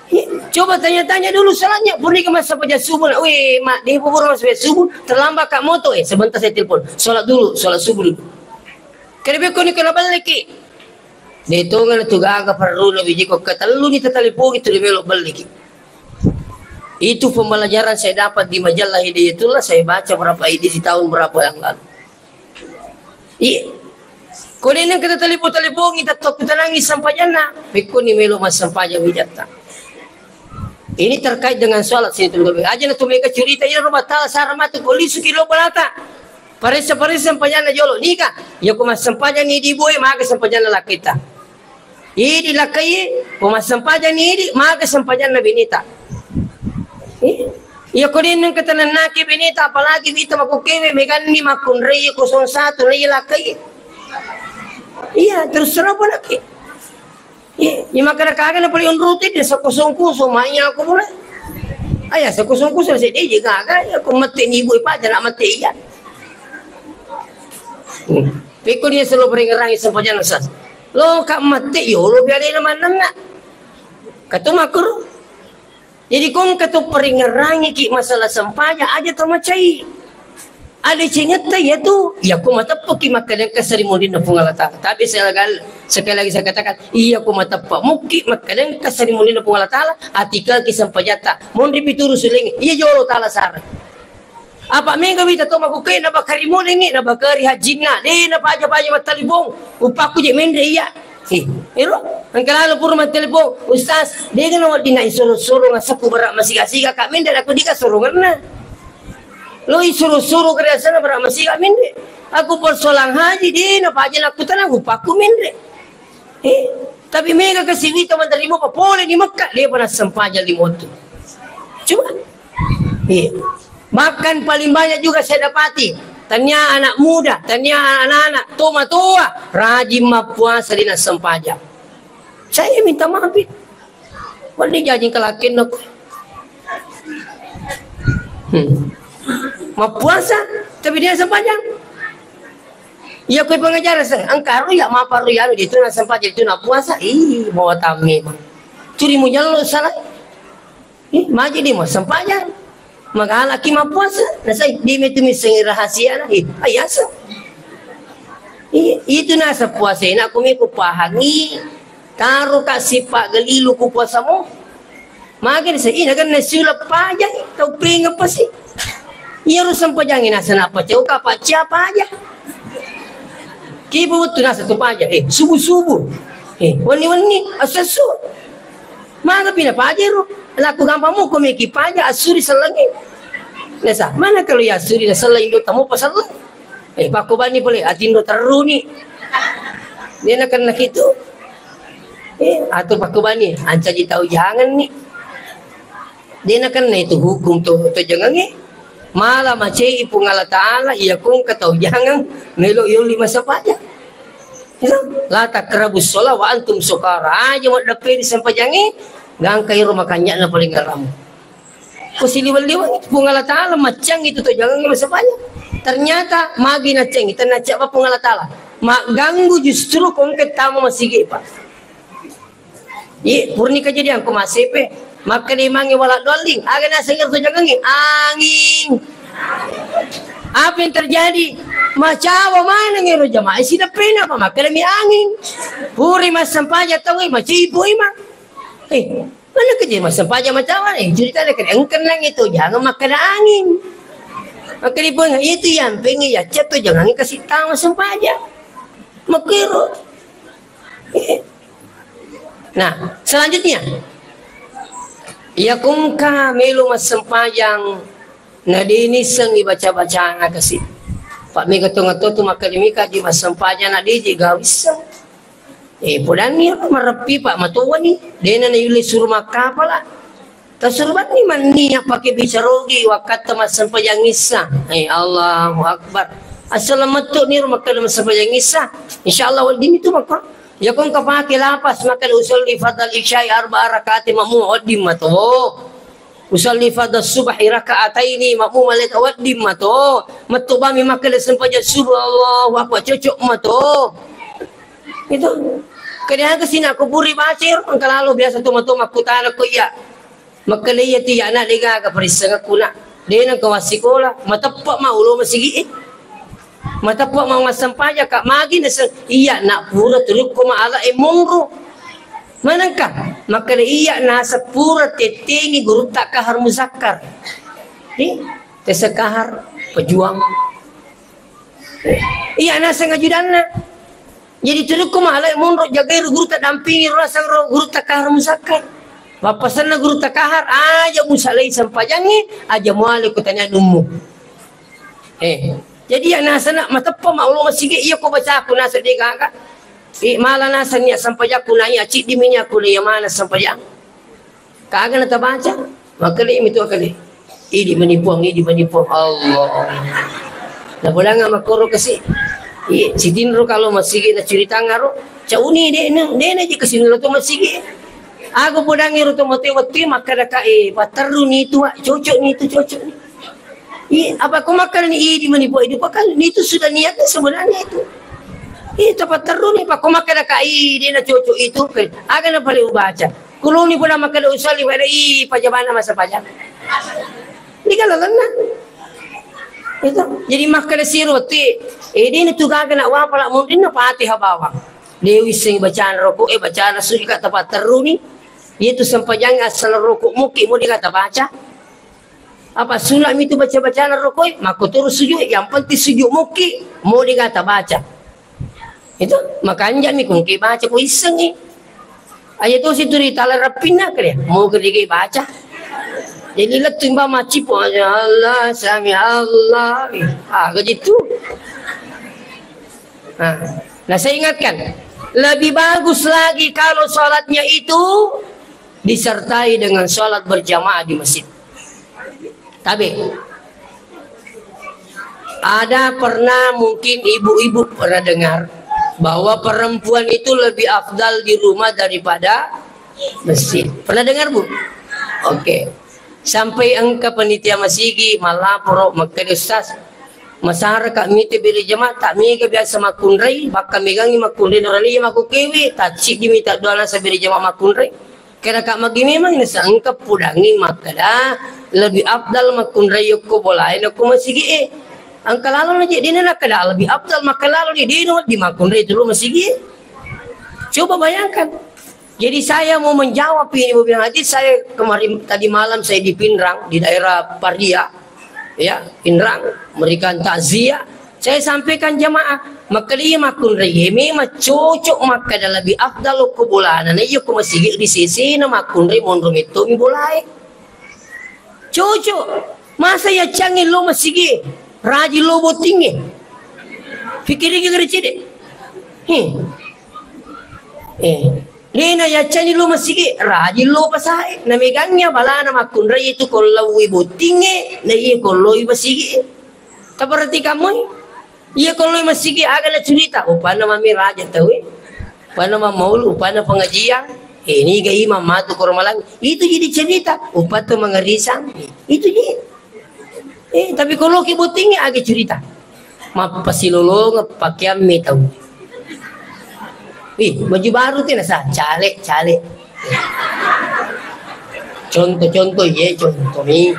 Iya, coba tanya-tanya dulu salatnya. Purani ke massempajang subuh, na, "Weh, Mak, de' pura massempajang subuh, terlambat ka moto." Eh, sebentar saya telepon. Salat dulu, salat subuh dulu. Kena beko ni kena balleki. De' tongeng tu gaga perlu na biji ko ketellu ni tatalepongi tu melo balleki. Itu pembelajaran saya dapat di majalah Hidayatullah, saya baca berapa edisi tahun berapa yang lalu. Iya. Ko de' nengka tatelepong-telepongi, tatto kutanangi sempajanna, pekkoni melo massempajang wijatta. Ini terkait dengan sholat sini tu. Aja na tu mega curita, iya ro batala sara matu ko lisu kilo balata. Paressa-paressa sempajanna jolo. Nika, yakko massempajang ni di boe, maka sempajanna lakkaitta. Idi lakkai, ko massempajang ni idi, maga sempajanna beneta. Eh? Iya ko de' nengka tanennaki beneta, apalagi wita makukkewe, meganni makkunrai kosong satu, na iya lakkai. Iya, terus terang pun laki. Iya, iya, makana kaga na paling unruti, dia sekosong-kosong, maiya aku pula. Aya, sekosong-kosong seddi je gaga, ya, ko mette ni ibu ipaja nak mette iya. Hmm. Pekko dia selalu peringerangi sempajanna, Ustaz. Lo ka mette, yo, lo biadena mannenna. Katu makuru. Jadi, ko engka to peringerangi ki masalah sempajang, aja to macai. Ada cengetta iya tu, iya ko mateppa ki makkalengka sarimulinna Puang Allah Ta'ala. Tapi sekali lagi, sekali lagi saya katakan, iya ko mateppa mukki makkalengka sarimulinna Puang Allah Ta'ala, atika ki sempajatta. Monri pituru sulengi, iya jolo tala sare. Apa mega wita to makuke na bakari mulingi, na bakari hajjinna, de na paja-paja mattalipong, upakku je menre iya. Eh, ero, engka lalo pura mattelepon, "Ustaz, dega na wedding na isoro-soro ngasakku bara masiga-siga, Kak, mende aku dika soronganna." Lo isoro-soro kerasana bara masiga mende. Aku persoalan haji, de na paja nakku tanang upakku mende. Eh, tapi mega kasi wita menerima apa pole di Mekah, de pernah sempajang lima waktu. Coba. Iya. Bahkan paling banyak juga saya dapati, tania anak muda, tania anak-anak, tomatoa, rajin mappuasa di nassempajang. Saya minta maaf, Pi. Wali jaji kelakin aku. Hmm. Mappuasa, tapi dia sempajang. Iya, kue pengajaran saya. Engkaru ya, maparu ya, itu nassempajang, itu nappuasa. Ih, bawa tame, Bang. Curi mujallo salah. Eh, maji di massempajang. Magalaki mappuasa. Nasai, di metu missengi rahasia na. Eh, ayasa. Eh, itu nasa puasa ini aku miku pahangi. Taruh ka sipa gelilu ku puasamu. Magi di sai, nagan nasi ula pajang. Tau pengen pasti. Iya ru sempajang ini nasa napa cau ka pacia paja. Kibu tu nasa tu paja. Eh, subuh-subuh. Eh, wenni-wenni, asasu. Mana pina paja ro? Laku gampang muko meki paja asuri sellengi. Nasa, mana kalau ya asuri na selleng indo tamu pasal. Eh, pakko bani pole, atindo terruni. Dia na kena kitu. Eh, atau pakko bani, ancaji tau jangan ni. Dia na kena itu hukum tu, tu jangan eh. Mala macei Puang Allah Ta'ala, iya kong katau jangan, melo yoli masa paja. Iya, la takrabus sholah wa antum sukara. Aja mau depe di sempajangi, gangka iro makanya na paling garam. Ko siliwang-liwang itu Puang Allah Ta'ala, macang itu to, jangan ngeluh sebanyak. Ternyata magi naceng, itu nacak apa Puang Allah Ta'ala. Magganggu justru kongke tama masigi, Pak. Iya, purni kejadian ko masepe. Maka di mangi wala doling, aga naseng itu jangan angin. Apa yang terjadi? Macawa mana ngero jamaah sida pena apa maka demi angin. Puri mas sempaja tau eh macipu ima. Eh, mana kerja mas sempaja macawa eh cerita ada kena engkau nang itu jangan makan angin. Maka di pun itu yang pengen ya chat tuh jangan kasih tahu sempaja. Makero. Eh. Nah, selanjutnya. Iya kungka melu massempajang na de nissengi baca-bacana kasi. Pak mega tonga to tu makkadimika ji massempajang na de je gawisseng. Eh, podanni ro mareppi, Pak, matoani. Dena na yulle suru makkapala. Tasurubanni mannia pake bicarogi wakkatta massempajang issa. Eh, Allahu Akbar. Assalamattu niro makkeda massempajang issa. Insyaallah wedding itu maka. Iya ko engka pake lapas makkeda usolli fardal isya'i arba'a raka'ati makmum wedding mato. Usalli fardhu subhi raka'ataini, makmum malaikat wedding mato. Metto bami makkeda sempajang subuh, Allahu Akbar, cocok mato. Itu. Kedeaga sina kuburi bacir, engka lalo biasa to mato makkutana ko iya. Makkeda iya ti anak degaga parissengekku nak. De nengka wassikola, mateppa ma ulo masigi e. Mateppa ma massempajang ka magi naseng iya nak pura turukko ma ala e monro. Manengka, makkeda iya naseng pura tettengi gurutta Kahar Muzakkar. Ih, tessa Kahar, pejuang. Iya naseng ajudanna. Jadi turukku malai monro jagai ro gurutta dampingi ro naseng ro gurutta Kahar Muzakkar. Mappasenna gurutta Kahar, aja musalai sempajangi, aja muale ko tanya nummu. Eh, jadi iya naseng nak mateppa ma ulo masigi iya ko bacaku naseng degaga. Eh, mala naseng nia sempajakku na iya ciddi minya ku na iya mana sempajang. Kaga na tabaca, makkeda mi tu akkeda. Idi mani Puang, idi mani Puang. Allah. Na bolanga makkoro kasi. Iya, sitinro kalau masigi na curitangaro. Cauni de na, de na je kasinro tu masigi. Aga podangngi ro tomatoa wettu makkadaka, eh, patterruni itu, Wak, cocok ni itu, cocok ni. Iya, apa ko makkadani idi mani, Pak, idi, Pak, kan itu sudah niatnya sebenarnya itu. Iya, tapatterruni, Pak, ko makkadaka, ih, dena cocok itu, kan. Aga na pale ubaca. Kuloni pun makkada usalli, pada, ih, pajamana masa pajama. Ini kan lalenna. Itu. Jadi makkada siro wettu, eh, dena tu gaga nak wapala mundinna Fatihah bawang. Dewi sing bacaan rokok, eh, bacaan sujud ka tapatterruni. Iya tu sempajang asal rokok muki mau dikata baca. Apa sunat mitu baca-bacana rokoi, makkotoro sujud, yang penting sujud muki, mau dikata baca. Itu, makanja mi kungki baca ko issengi. Aja tu situ di tala rapinna kere, mau kere baca. Jadi lettu imba macipo aja, Allah, sami Allah. Ah, begitu. Nah, nah, saya ingatkan, lebih bagus lagi kalau sholatnya itu disertai dengan sholat berjamaah di masjid. Tapi ada pernah mungkin ibu-ibu pernah dengar bahwa perempuan itu lebih afdal di rumah daripada masjid. Pernah dengar, Bu? Oke. Sampai engka panitia masigi malaporo makkeda, "Ustaz, masara ka mite bere jamaah, tak mega biasa makkunrai, bakka megangi makkunrai norani iya makkukewe, tacciddi mita doa nasa bere jamaah makkunrai." Keda ka magi memang nasa engka pudangi makkeda lebih afdal makkunrai yokko bolae nokko masigi e. Engka lalo na je dena nakkeda lebih afdal makkeda lalo ni dena di makkunrai tulu masigi e. Coba bayangkan. Jadi saya mau menjawab ini, Bu Bilang Haji, saya kemarin tadi malam saya di Pinrang, di daerah Paria, ya, Pinrang, memberikan takziah. Saya sampaikan jamaah, makkeda iya makkunrai, memang cocok makkeda lebih afdal ko bolana, na iya ko masigi di sesena makkunrai monro metto mi bolae. Cocok. Masa yaccangngi lo masigi, rajin lo bottingnge. Pikkiriki gare cede. He. Eh. Dena yaccangngi lo masigi, rajin lo pasae. Na megangngi balana makkunrai itu ko laui bottingnge, na iya ko loi masigi. Taperhatikan moi. Iya, ko loi masigi aga na curita, upana mami raja tau e. Upana mammaulu, upana pengajian. Eh, niga imam matu koro malang. Itu jadi cerita. Upatu mangarisang. Itu ji. Eh, tapi ko loki bottingnge aga curita. Mappasilolongeng pakeang mi tau. Ih, baju baru tena sa, caleg, caleg. Contoh-contoh, iye, contoh mi.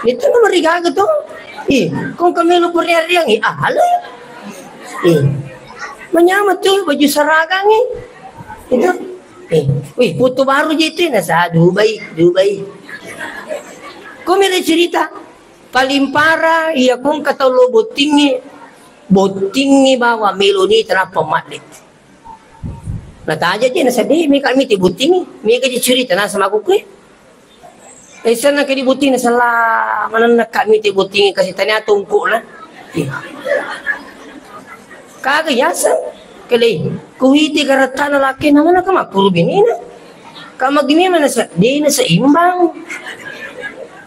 Itu nomor rigaga tu. Ih, kong kami lu puriang-riang, ih, ala. Ih, manyama tu baju seragam, ih. Itu. Eh, wih, foto baru je itu, nasa Dubai, Dubai. Kau mere cerita, paling parah, iya kong kata lo bottingngi, bottingngi bawa meloni tanapa madde. Nataja je, nasa de, meka mite bottingngi, meka je cerita, nasa maku kue. Eh, sana ke di bottingngi, sala manenna ka mite bottingngi, kasi tania tongkokna. Kaga yaseng, kele, kuwiti garattana lakena, mana ka makkuru binena. Ka magini mana sa, dena seimbang.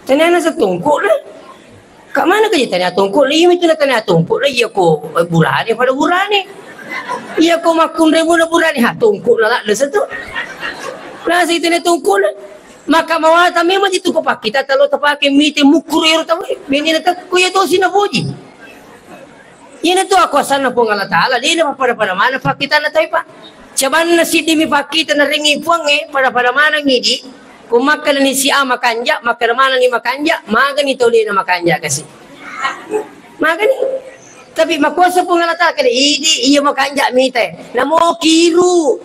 Tania nasa tongkokna. Ka mana ka tania tongkokna, iya mitu na tania tongkokna, iya ko, eh, burane pada burane. Iya ko makkunrai muna burane, ha, tongkokna ladde satu. Nasa itu na tongkokna. Maka mawata memang itu ko pakkita talo tapake mite mukkuru ero tau, benena ta, ko iya tosi na boji. Iyana tu akuasanna Puang Allah Ta'ala, de na pada-pada mana pakkitanna tau, Pak. Cabanna siddimi pakkita narengi Puangnge, pada-pada manengngi di, ko makkedani si A makanja, makkeda manenni makanja, magani tau de na makanja kasi. Magani. Tapi makuasa Puang Allah Ta'ala kede, idi iya makanja mite. Namo kiru.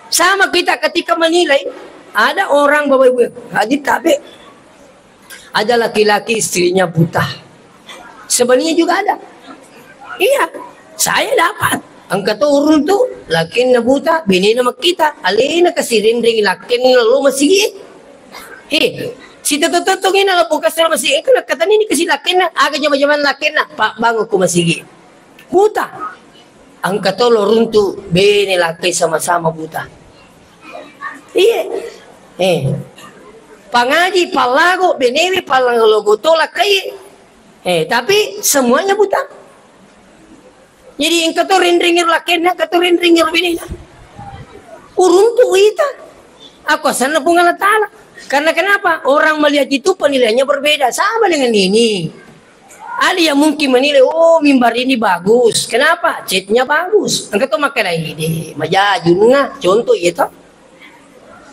Sama kita ketika menilai, ada orang Bapak Ibu, haji tabe, ada laki-laki istrinya buta. Sebenarnya juga ada. Iya, saya dapat. Engka to urung tu, lakinna buta, benena makkita, alena kasi rinring lakinna lo masigi. He, sita toto ngena lo buka sala masigi, engka nakatani ni kasi lakinna, aga jama-jaman lakinna, Pak, bangun ku masigi. Buta. Engka to lo runtu, bene lakkai sama-sama buta. Iye. Eh. Pangaji, pallago, benewe, pallago to lakkai. Eh, tapi semuanya buta. Jadi engka to rinring iro lakkenna, engka to rinring iro binena. Uruntu ita. Aku asanna Puang Allah Ta'ala. Karena kenapa? Orang melihat itu penilaiannya berbeda. Sama dengan ini. Ada yang mungkin menilai, "Oh, mimbar ini bagus." Kenapa? Catnya bagus. Engka to makkeda, "Ide, majajunna." Contoh iya to.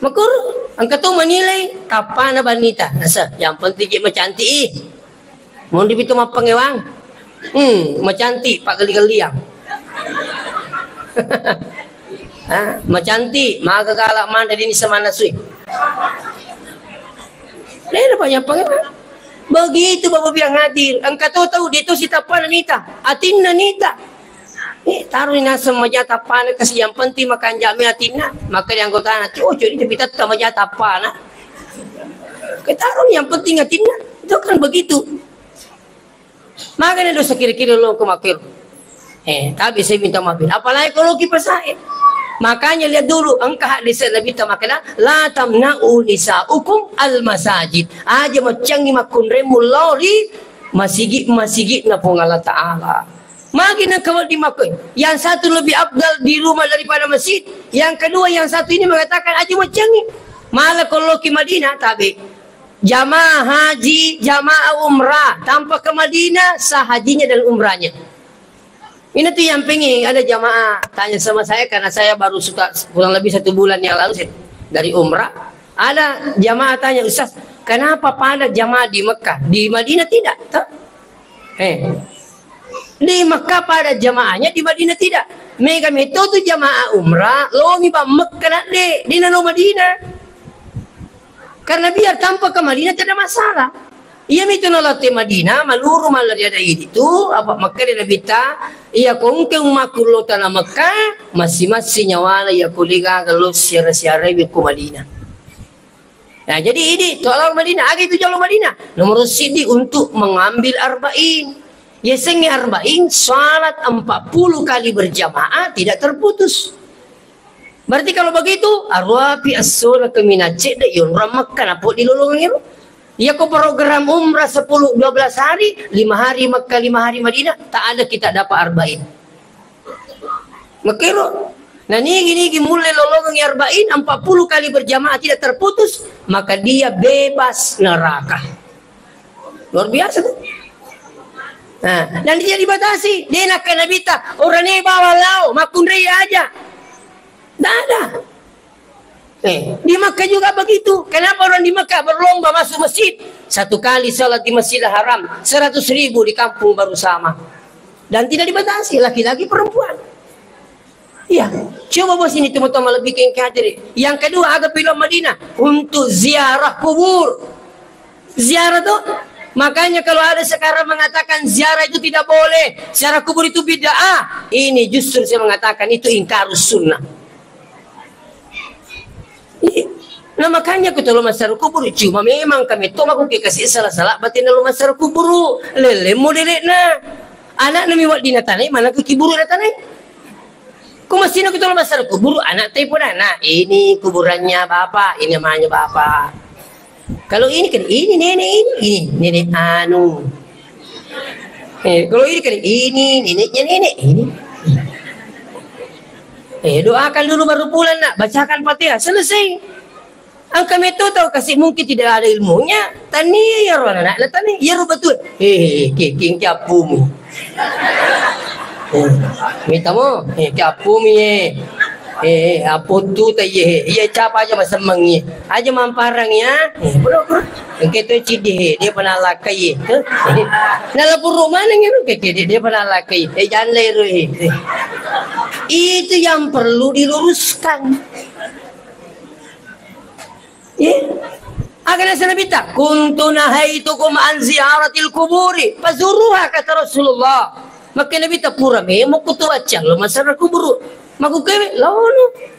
Makkuro, engka to menilai tappana bannita. Nasa, yang penting je macantik i. Monri pitu mappangewang. Hmm, macantik, paggelli-gelliang. Ah, macantik, maga galak manre dini semanna sui. Dena banyak pangewang. Begitu Bapak biang hadir. Engka to tau, dia to sitappana nita. Atinna nita. Eh, taroni naseng maja tappana kasi, yang penting makanjame atinna. Maka di anggotana, "Cocok ni, tapi tetap maja tappana." Ke taroni yang penting atinna. Itu kan begitu. Makanya dosa kiri-kiri lo ke makir. Eh, tapi saya minta maaf. Apalagi kalau kipas saya. Makanya lihat dulu, engka hadis Nabi ta makana, "La tamna'u nisa'ukum al-masajid." Aja maccangi makkunremu lao ri masigi-, masigi na Puang Allah Ta'ala. Magi nengka wedding makkoi, yang satu lebih afdal di rumah daripada masjid, yang kedua, yang satu ini mengatakan aja maccangi. Malah kalau ki Madinah, tabe. Jamaah haji, jamaah umrah, tanpa ke Madinah, sah hajinya dan umrahnya. Ini tuh yang pengen ada jamaah tanya sama saya, karena saya baru suka kurang lebih satu bulan yang lalu saya dari umrah. Ada jamaah tanya, "Ustaz, kenapa pada jamaah di Mekah, di Madinah tidak?" Toh? Eh. Di Mekah pada jamaahnya, di Madinah tidak. Mega metto tu jamaah umrah, lomi ba Mekah nadde, di nalo Madinah. Karena biar tanpa ke Madinah tidak masalah. Iya mitu nalo te Madinah, maluru malla ri ada idi tu, apa Mekah di Nabi ta, iya kongke ummaku lo tanah Mekah, masing-masing nyawana iya kuliga lo siara-siara ku Madinah. Nah, jadi ini, to lao Madinah, aga itu jolo Madinah. Nomor sidi untuk mengambil arba'in. Yasengnge arba'in, salat empat puluh kali berjamaah tidak terputus. Berarti kalau begitu, aruapi assola ke Mina cedde, yonrang Mekah, napo di lolongan itu. Iya ko program umrah sepuluh, dua belas hari, lima hari Mekah, lima hari Madinah, tak ada kita dapat arba'in. Makero, na nigi-nigi mulle lolongengngi arba'in, empat puluh kali berjamaah tidak terputus, maka dia bebas neraka. Luar biasa tuh. Nah, dan dia dibatasi. Dia nak kena bita, orang ini bawa lao, makunrei aja. Tidak ada. Eh, di Mekah juga begitu. Kenapa orang di Mekah berlomba masuk masjid? Satu kali salat di Masjidil Haram, seratus ribu di kampung baru sama. Dan tidak dibatasi, laki-laki perempuan. Iya, coba bos ini teman-teman lebih ke hadir. Yang kedua, aga pilo Madinah untuk ziarah kubur. Ziarah tuh. Makanya kalau ada sekarang mengatakan ziarah itu tidak boleh, ziarah kubur itu bid'ah, ini justru saya mengatakan itu ingkarus sunnah. Iya. Nah, makanya ku tolo massara kuburu, cuma memang kami to mako ke kasih salah-salah batin lo massara kuburu, lele modelekna. Anak nami wak dina tanai, mana ke kiburu na tanai. Ku masih ku tolo massara kuburu, anak teh pun anak. Ini kuburannya bapak, ini namanya bapak. Kalau ini kan, ini nenek ini, ini nenek anu. Eh, kalau ini kan, ini neneknya nenek ini. Eh, doakan dulu baru pulang, Nak. Bacakan Fatihah, selesai. Engka metto tau kasi mungkin tidak ada ilmunya. Tania ya ro anak, tania ya ro betul. Eh, ke, ke, ke appumu. Eh, mita mo, eh, ke appumu ye. Eh, eh, apottu ta ye. Iya capa aja masemmengi. Aja mamparang ya. Eh, bro, bro. Engke to cidi he, dia pernah lakai. Hah? Nah, lapuru mana gitu? Keke dia, dia pernah lakai. Eh, janda itu. Eh. Itu yang perlu diluruskan. Ya. Agak nasa Nabi ta, "Kuntu nahaitukum an ziyaratil kuburi, fazuruha," kata Rasulullah. Maka Nabi ta, "Pura memo kutu baca lo masalah kuburu." Maku kewe, lalu.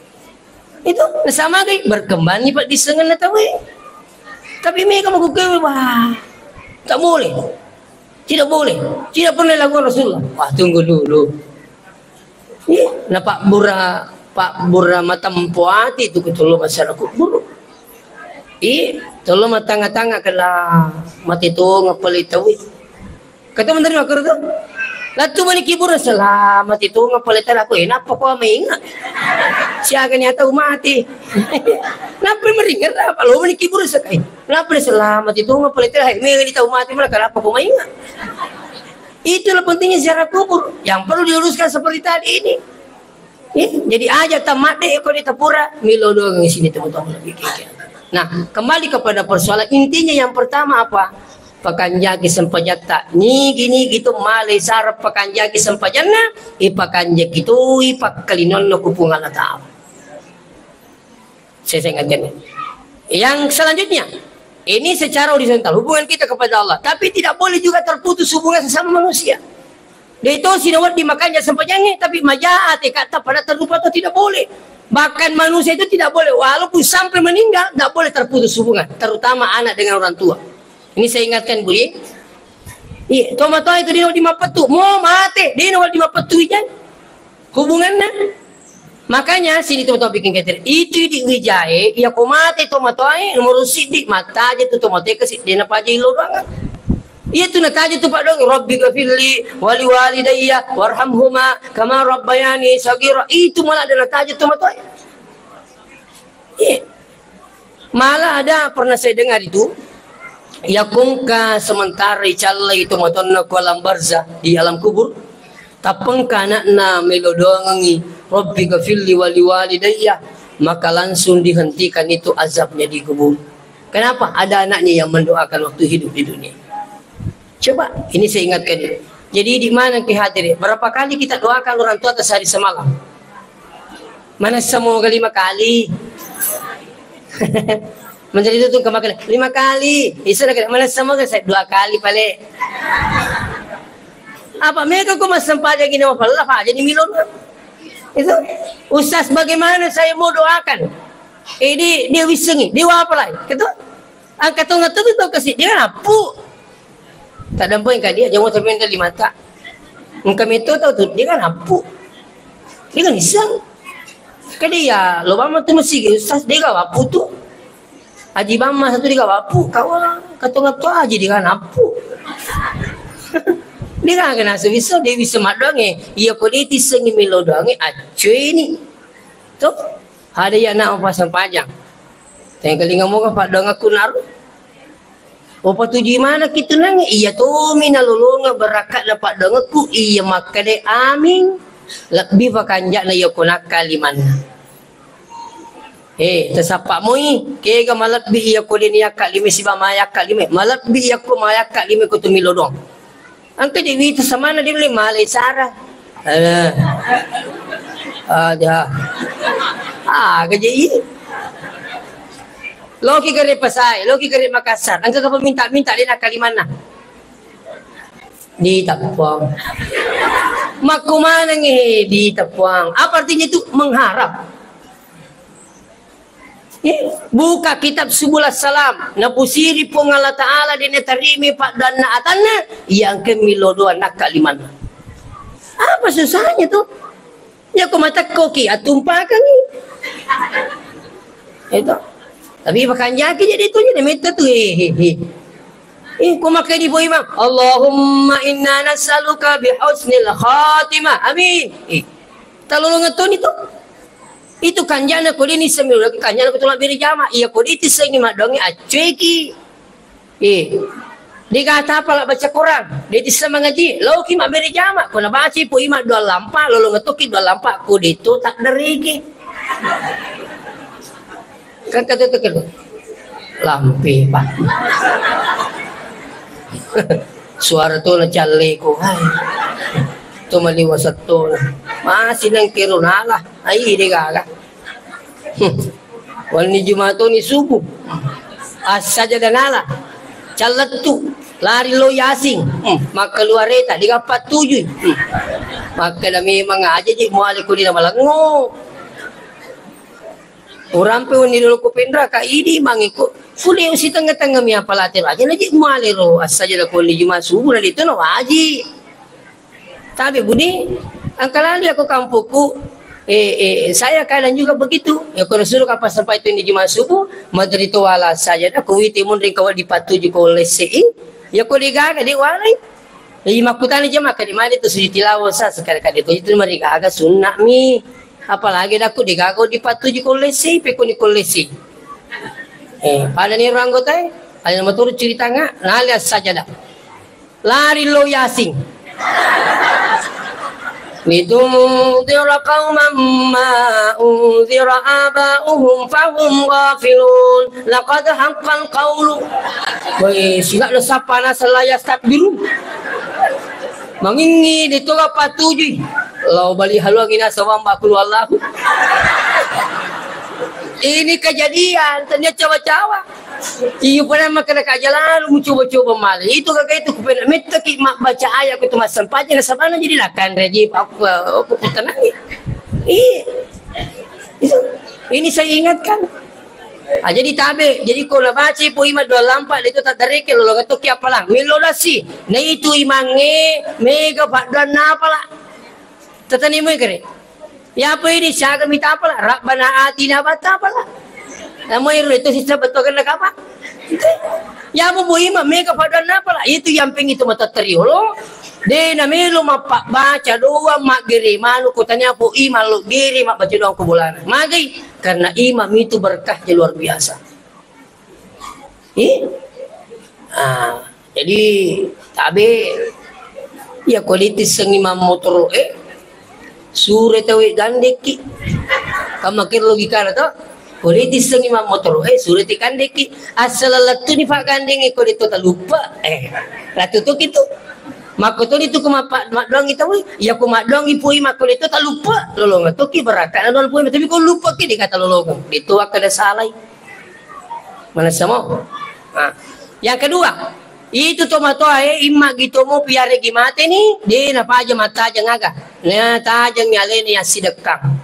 Itu sama kayak berkembang nih, Pak, di sengen tahu. Tapi mereka mau kukewe, wah, tak boleh. Tidak boleh. Tidak pernah lakukan Rasulullah. Wah, tunggu dulu. Iya, nah, Pak Bura, Pak Bura matempo ati itu ketulu masalah kubur. Iya, tolong matanga-tanga kala mati tu ngapali tahu. Kata menteri makar tu. Lettu mani kiburu, selamat itu ngapaleta aku, eh, napa ko mainga? Siaga ni atau mati? Napa meringat apa? Lo mani kiburu sekai. Napa selamat itu ngapaleta, hai, mega di tau mati, mana kenapa ko mainga? Itulah pentingnya ziarah kubur. Yang perlu diluruskan seperti tadi ini. Ya, jadi aja tamat deh, kau di tapura, milo doang di sini, teman-teman. Nah, kembali kepada persoalan intinya, yang pertama apa? Pakanjaki sempajatta. Nigi-nigi tu malai sarap pakanjaki sempajanna, ipakanjaki tu ipakkalinonna ku Puang Allah Ta'ala. Saya, saya ingatkan. Yang selanjutnya, ini secara horizontal, hubungan kita kepada Allah. Tapi tidak boleh juga terputus hubungan sesama manusia. Dia itu sinawaddi makanja sempajangnge, tapi maja ate kata pada terlupa atau tidak boleh. Bahkan manusia itu tidak boleh, walaupun sampai meninggal, tidak boleh terputus hubungan, terutama anak dengan orang tua. Ini saya ingatkan, Bu, ya. Iya, tomatoa itu dia di mapettu, mau mate, dia di mapettu ijan. Hubunganna. Makanya sini tomatoa bikin keter. Itu di wijae, iya ko mate tomatoae, nomor siddi, mataja tu tomatoae kasi, dia napaja ilo doang. Iya tu nataja tu, Pak, dong, "Rabbi ghafirli wali walidayya warhamhuma kama rabbayani sagira." Itu malah ada nataja tu matoa. Iya. Malah ada pernah saya dengar itu, yakungka sementara icallai tu matonna ku alam barzah, di alam kubur, tappengka anakna melo doangengi, "Rabbi ghafirli wali walidayya," maka langsung dihentikan itu azabnya di kubur. Kenapa? Ada anaknya yang mendoakan waktu hidup di dunia. Coba, ini saya ingatkan ini. Jadi, di mana ki hadir? Berapa kali kita doakan orang tua atas hari semalam? Mana semoga lima kali? Menjadi itu tuh kemakan lima kali. Isa nak mana semoga saya dua kali paling. Apa mereka kok masih sempat lagi nama Allah, apa jadi milon? Itu, "Ustaz, bagaimana saya mau doakan?" Eh, dia, dia wisengi, dia apa lagi? Gitu? Angkat tong tu tau kasi dia kan apu. Tak damping ka dia, jangan sampai dari mata. Engka meto tau tu, dia kan apu. Dia kan iseng. Kadi ya, lo bama tu masih ustaz, dia kan apu tu. Aji bama satu dia kan apu, kawan. Katong tu aji dia kan apu. Dia kan kena sebisa, dia bisa mak doang eh. Iya ko dia tisengi melo doang eh, acui ni. Tu, ada ya nak pasang panjang. Tengkalinga moga paddoangekku naru. Upatujui manekki tu nangnge, iya tomi nalolongeng barakka'na paddoangekku, iya makkeda amin, lebbi pakanja'na iya ko nakkalimanna. Eh, tasappa moi, kega malebbi iya ko deni yakkalime siba mayakkalime, malebbi iya ko mayakkalime ko tu milo doang. Engka je wita samana dia beli malai cara. Eh. Aja. Ah, gaje iya. Loki gare pasai, loki gare Makassar. Engka apa minta-minta dia nak kalimanna. Diteppuang. Makkumanengngi diteppuang. Apa artinya itu? Mengharap. Eh, buka kitab Subul Salam, napusiri Puang Allah Ta'ala dena tarimi paddanna atanna, iya engka milo doang nakka limanna. Apa susahnya tuh? Ya ko matekkoki, atumpakangi. Itu. Tapi pakanjaki jadi itu jadi metta tuh, eh, eh, eh. Eh, ko makai di boimang, "Allahumma inna nas'aluka bi husnil khatimah." Amin. Eh, talolong toni tuh. Itu kanjana ko dini sembilan kanjana ko tolak beri jama. Iya ko diti sengi madongi acueki. Eh. Dega tapa la baca Quran. Diti semangaji. Lauki maberi jama. Ko nabaci po ima dua lampa. Lolo ngetoki dua lampa. Ko dito tak deriki. Kan kata tu kan. Lampe, Pak. Suara tu na calleko. Hai. Tu maliwa setto na. Masih nang kero nala. Ai, de gaga. Hmm. Wani Jumatoni subuh. Assaja danala. Callettu. Lari lo Yasin. Hmm. Makkaluareta. Digappa tujui. Hmm. Makkeda memang aja je muale ko dina malengo. Urampe wenni dolo ko penra ka idi mangiko. Pule usi tengnga-tengnga mi apalate aja na je muale ro. Assaja da ko wani Juma subuh na de to na waji. Tapi buni, angkalali aku kampungku, eh, eh, saya kadang juga begitu. Ya, ko suruh kapal sampai tu ini Jumat subuh, madri to wala saja dah, ko witi mun ring kawal dipatuju ko lese i. Ya, ko digaga, di walai. Jadi makkutana jama, kade mane tu sujud tilawah sa, sekali-kali tu itu marigaga sunna mi. Apalagi dakku digaga dipatuju kollesi, pekuni kollesi. Eh, pada ni orang anggota, eh, ada motor cerita nggak? Nali as-sajadah. Lari lo Yasin. Litunzira qauman ma unzira aba'uhum fahum ghafilun. Laqad haqqal qaulu. Woi, sila lo sapa nasa la yastakbirun. Mangingi di toga patujui. Lao bali haluang ina sawang bakulu Allahu. Ini kejadian, tania cawa-cawa. Iyo, pada makkeda kaja lalu mucoba-coba male. Itu gaga itu kupena mettaki mabbaca ayat ku tu massempajang, nasabana jadi lakan reji apa, apa kutanangi. Iya. Itu. Ini saya ingatkan. Ah, jadi tabe, jadi ko nabaca po ima dua lampa itu tak dareke lolong tokki apalang. Melo dasi. Nah itu imange mega paddan apala. Tetani mo kere. Ya apa ini siaga mita apala? Rabbana atina batta apala? Namo iru itu sisa betul kena kapa? Ya apa bu ima mega paddan apala? Itu yang pengen itu mata teriolo. De na melo mappa baca doang maggere manu kutanya po ima lo gere mabbaca doang ko bolana. Magai karena imam itu berkahnya luar biasa. Eh? Ah, jadi tabe ya ko ditissengi mammotoro eh sure tawe gandekki. Kamma kero logikana to? Ko ditissengi mammotoro eh sure ti gandekki. Asal lettu ni pak gandeng ko detto taluppa. Eh, latu to kitu. Makko to ditu ko mappa maddoangi tawe, ya ko maddoangi pui makko detto taluppa. Lolong tokki barakka na doang pui, tapi ko luppa ki dikata lolong. Itu akkada salai. Manessa mo? Nah, yang kedua, itu tomatoae imma gitomo piaregi mateni, de napaja mattajeng aga. Na tajeng alena yang sidekkang.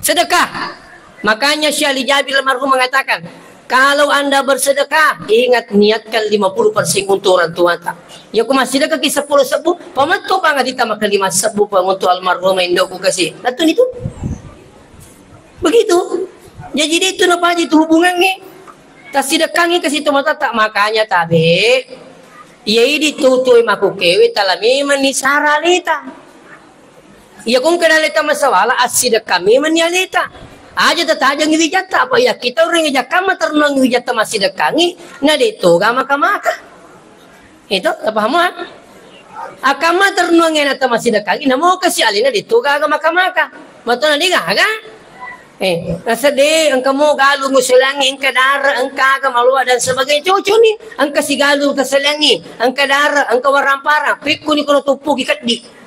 Sedekah. Makanya Syekh Ali Jabir almarhum mengatakan, kalau Anda bersedekah, ingat niatkan lima puluh persen untuk orang tuata. Ya ko massidekah ki seppulo sebbu, pametto bang adita maka lima sebbu pa untuk almarhum indoku kasi. Latu itu. Begitu. Jadi dia itu napaja itu hubungannya. Tasidekkangi kasi tomatoatta, makanya tabe. Iya idi tutu makukewe tala memang ni sara aleta. Iya kong kena aleta masawala assidekka memang ni aleta. Aja tatajangi wijatta apa iya kita orang jakkamma ternuang wijatta massidekkangi na de toga maka-maka. Itu, tapaham, ha? Akkamma ternuang ena tamasidekkangi, namo kasi alena de toga aga maka-maka. Matona de gaga? Eh, nasedde engka mo galung useleangi, engka dara, engka aga maloa dan sebagainya. Cocok ni, engka sigalung taseleangi, engka dara, engka warang-parang, pekko ni kono tuppuki keddi.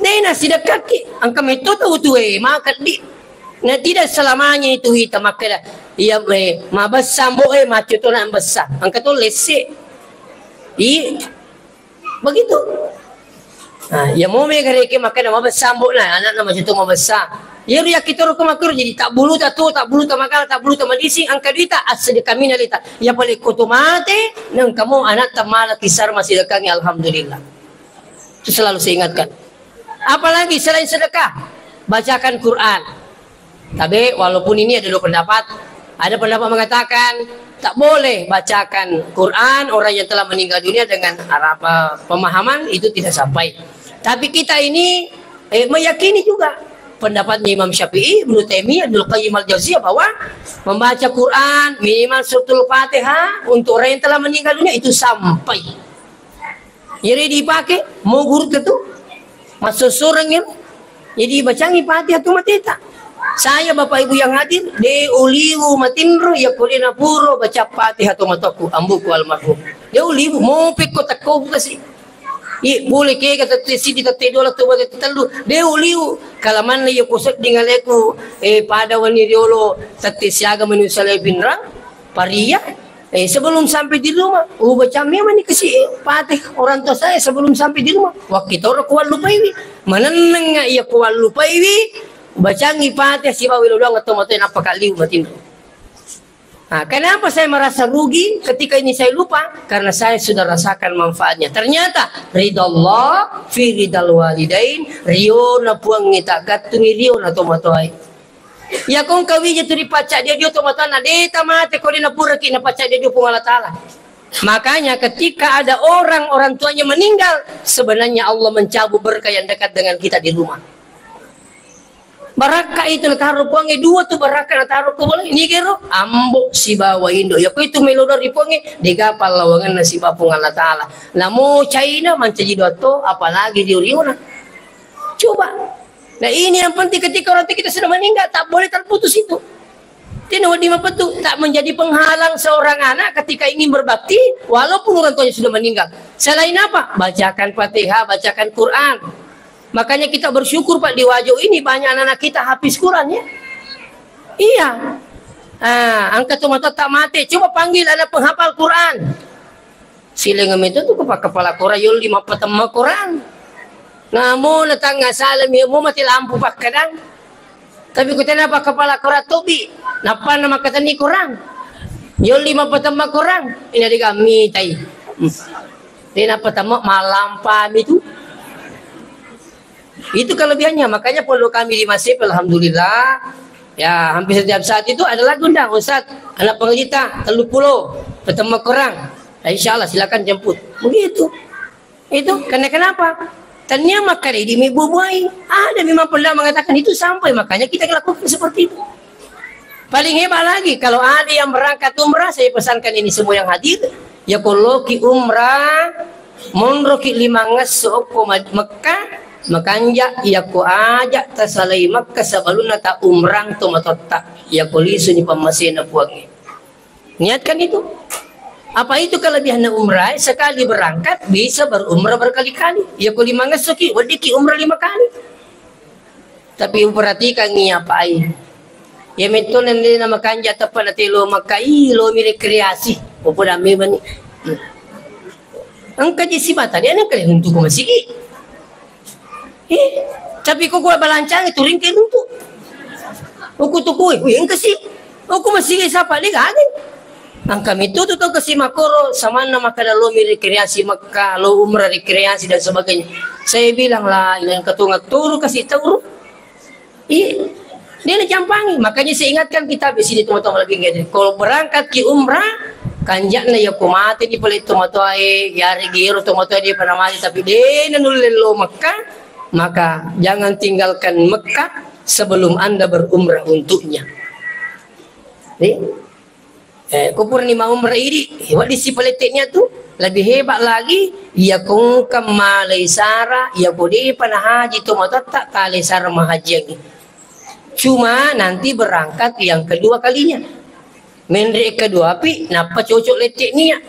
Dena sidekkaki, engka metto tau tue, maka di. Nah, tidak selamanya itu kita makkeda, iya, eh, mabessa ambo, eh, macco to na bessa. Engka to lesse. I, begitu. Nah, iya mo me gareke makkeda mabessa ambo na, anakna macco to mabessa. Iya ru yakki toro ko makkuro jadi tak bulu tak tu, tak bulu tak magala, tak bulu tak madising, engka duita, assedekka mina lita. Iya pale ko to mate, nengka mo anak tak mala kisar masih dekangi, alhamdulillah. Itu selalu saya ingatkan. Apalagi selain sedekah, bacakan Quran. Tapi walaupun ini ada dua pendapat, ada pendapat mengatakan tak boleh bacakan Quran orang yang telah meninggal dunia dengan harap, eh, pemahaman itu tidak sampai. Tapi kita ini, eh, meyakini juga pendapatnya Imam Syafi'i, Ibnu Taimiyah, Ibnu Qayyim Al-Jauziyah bahwa membaca Quran minimal suratul Fatihah untuk orang yang telah meninggal dunia itu sampai. Jadi dipake, mau guru tentu. Masuk sureng ya. Jadi bacangi Fatihah tu mateta. Saya Bapak Ibu yang hadir, de uliu matinro ya kode na puro baca Fatihah tu mataku, ambuku almarhum. De uliu, mau pekko takko buka sih. Iya, boleh kega tette sidi, tette dua, tette tellu. De uliu, kalamanna ya kusedding aleku, eh, pada wani riolo, tette siaga menu sale pinrang. Paria, eh, sebelum sampai di rumah, oh, baca memang ni kasi, eh, Fatihah orang tua saya sebelum sampai di rumah. Waktu itu orang kuat lupa ini. Manenneng iya kuat lupa ini, bacangi Fatihah sibawa lo doang atau mati napa kali mati. Nah, kenapa saya merasa rugi ketika ini saya lupa? Karena saya sudah rasakan manfaatnya. Ternyata ridha Allah fi ridal walidain, riona puang tak gattungi riona to matoai. Iya kong kawija tu ripacca dia dio to matana, de tamate ko de napuraki napacca dia dio Puang Allah Taala. Makanya ketika ada orang, orang tuanya meninggal, sebenarnya Allah mencabut berkah yang dekat dengan kita di rumah. Barakka itu nataro Puangnge, dua tu barakka nataro ko bola. Ini kero, ambo sibawa indo. Ya, ko itu melo dari Puangnge, dega pallawanganna sibawa Puang Allah Ta'ala. Namo China mancaji dua to, apalagi di Uriona. Coba. Nah, ini yang penting, ketika orang tua kita sudah meninggal, tak boleh terputus itu. Tidak boleh mapettu, tak menjadi penghalang seorang anak ketika ingin berbakti, walaupun orang tuanya sudah meninggal. Selain apa? Bacakan Fatihah, bacakan Quran. Makanya kita bersyukur, Pak, di Wajo ini banyak anak-anak kita hafiz Quran, ya. Iya. Ah, engka tomatoatta mate, coba panggil anak penghafal Quran. Sileng meto tu kepala, kepala Quran, yolli mappatemma Quran. Namo na tangga salami, mo mati lampu pakkadang. Tapi kutena pa kepala Quran tobi, nappa na makkatenni Quran. Yolli mappatemma Quran, ini digammitai. Hmm. Dia nappatemma malampa mi tu. Itu kelebihannya, makanya pondok kami di Masip, alhamdulillah, ya, hampir setiap saat itu ada lagu, "Undang, Ustaz, anak pengajitta tellu pulo, patemma Quran." Ya, insya Allah, silakan jemput. Begitu. Itu, karena kenapa? Tania makkeda idi mi bubuai. Ada memang pernah mengatakan itu sampai, makanya kita lakukan seperti itu. Paling hebat lagi, kalau ada yang berangkat umrah, saya pesankan ini semua yang hadir, ya, ko loki umrah, monroki lima ngesso okko Ma-, Mekka, makanja, ya, ko aja tasalai Mekka sebelumna ta umrah to matotta, ya, ko lisuni pammasena Puangnge. Niatkan itu. Apa itu kelebihannya umrah? Sekali berangkat, bisa berumrah berkali-kali. Ya, ko lima ngessoki, weddiki umrah lima kali. Tapi perhatikan ni apa ai. Ya, metto nende na makanja teppa na telo Mekka, i, lo mi rekreasi. Opo dame bani. Engka je sibata, dia engka runtu ko masigi. Eh, tapi ko gua balancang itu ringke runtu. Uku tukui, wih, engka si. Uku masigi sapa, dia gagal. Engka mitu tu tau kasi makoro, samanna makkeda lo mi rekreasi Mekka, lo umrah rekreasi dan sebagainya. Saya bilang lah, yang ketunga turu kasi turu. Iya. Dia na jampangi. Makanya saya ingatkan kita di sini, teman-teman, lagi nggak ada. Kalau berangkat ki umrah, kanjakna ya ko mate di pale tomatoae, ya regero tomatoae dia pernah mati, tapi dia na nulle lo Mekka, maka jangan tinggalkan Mekka sebelum Anda berumrah untuknya. Nih. Eh, ko purani maumrah idi, wedding sipalette niat tu, lebih hebat lagi, iya ko engka malai sara, iya ko depa nahaji tomatoatta, talai sara mahajiangngi. Cuma nanti berangkat yang kedua kalinya. Menre kedua pi, nappa cocok lette niat.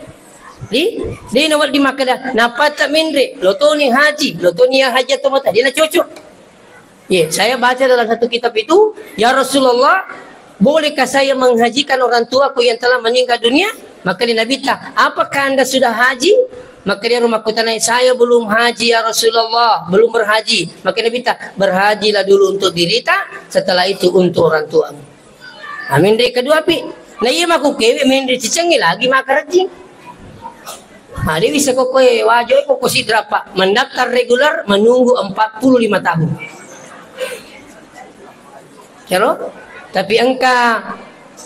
Di, di na wedding makkeda, nappa ta menre, lo toni haji, lo toni haji tomatoatta, dia na cocok. Iya, saya baca dalam satu kitab itu, "Ya Rasulullah, bolehkah saya menghajikan orang tuaku yang telah meninggal dunia?" Maka dia Nabi ta, "Apakah Anda sudah haji?" Maka dia rumah kota naik, "Saya belum haji, ya Rasulullah, belum berhaji." Maka Nabi ta, "Berhajilah dulu untuk diri ta, setelah itu untuk orang tuamu." Nah, menre kedua pi. Nah, iya maku kewe menre cicengi lagi makarejing. Nah, dia bisa kok kue wajo kok sidra, Pak. Mendaftar reguler menunggu empat puluh lima tahun. Kero? Tapi engka,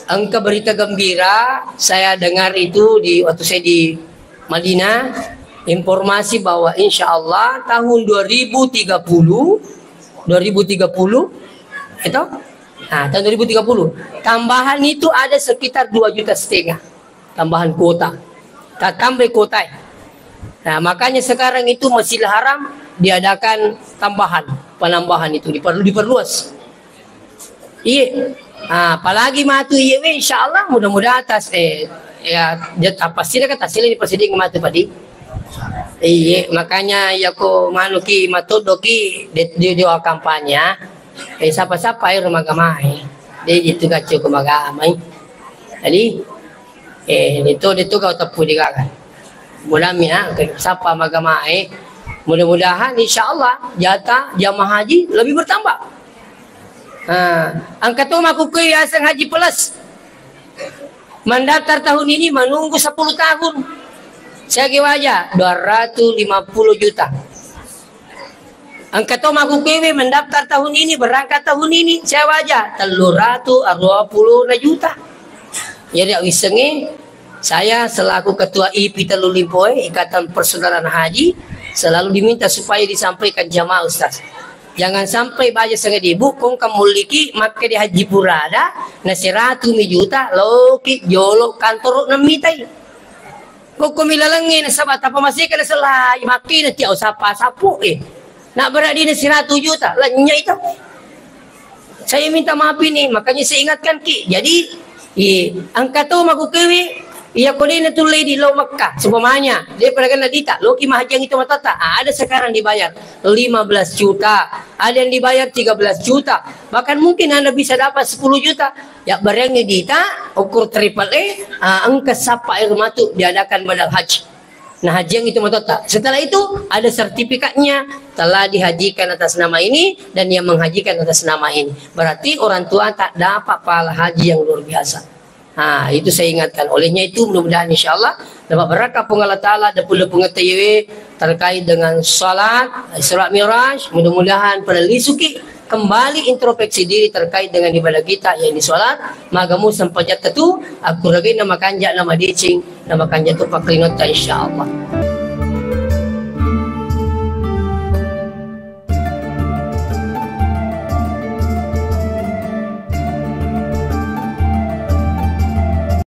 engka berita gembira, saya dengar itu di waktu saya di Madinah, informasi bahwa insya Allah tahun dua ribu tiga puluh, dua ribu tiga puluh, itu? Nah, tahun dua ribu tiga puluh, tambahan itu ada sekitar dua juta setengah tambahan kuota. Tatambai kuota. Nah, makanya sekarang itu Masjidil Haram diadakan tambahan, penambahan itu diperlu, diperluas. Iya. Ah, apalagi matu iya we, insya Allah, mudah-mudahan tas, eh, ya, jat-, apa sih, kan tasile di presiden matu padi. Iya, makanya ya ko manuki matodoki di, di, di kampanye. Eh, sapa-sapa ayo magamae. Dia itu kacau ke magamai. Jadi, eh, itu, itu kau tepu di gaga. Mudah-mudahan, ah, sapa magamae. Mudah-mudahan, insya Allah, jatah jamaah haji lebih bertambah. Ha, engka to makkukku Yayasan Haji Plus. Mendaftar tahun ini menunggu sepuluh tahun. Siaga waja, dua ratus lima puluh juta. Engka to makkukku mendaftar tahun ini, berangkat tahun ini, siaga waja, tellu ratus dua puluh juta. Jadi, wissengnge, Saya selaku ketua I P Tellu Limpoe, Ikatan Persaudaraan Haji, selalu diminta supaya disampaikan jamaah, Ustaz. Jangan sampai baja sangadi, Bu, kong kamulliki makke di Haji Purada, na seratu mi juta, loki jolo kantoro namitai. Kokko mi lalengnge nasaba tappa maseka naselai, makkina tiau sappa sappo e. Nak berarti na seratu juta, lanya itu. Saya minta maaf ini, makanya saya ingatkan ki. Jadi, i, engka to makukewe, iya ko de natullei di lo Mekah, seumpamanya, de pada kena dita, loki mahaji yang itu matata. Ah, ada sekarang dibayar lima belas juta, ada yang dibayar tiga belas juta. Bahkan mungkin Anda bisa dapat sepuluh juta. Ya, bareng dita, ukur triple A, ah, engka sappa air matu diadakan badal haji. Nah, haji yang itu matotta. Setelah itu, ada sertifikatnya, telah dihajikan atas nama ini dan yang menghajikan atas nama ini. Berarti orang tua tak dapat pahala haji yang luar biasa. Nah, itu saya ingatkan. Olehnya itu, mudah-mudahan, insya Allah, dapat berkah Puang Allah Ta'ala, depule pengetahuan terkait dengan salat, Isra Mi'raj. Mudah-mudahan pada lisuki kembali introspeksi diri terkait dengan ibadah kita, yaitu salat. Magamu sempajatta tu, aku ragai nama kanja, nama decing, nama kanja tu paklinotta, insya Allah.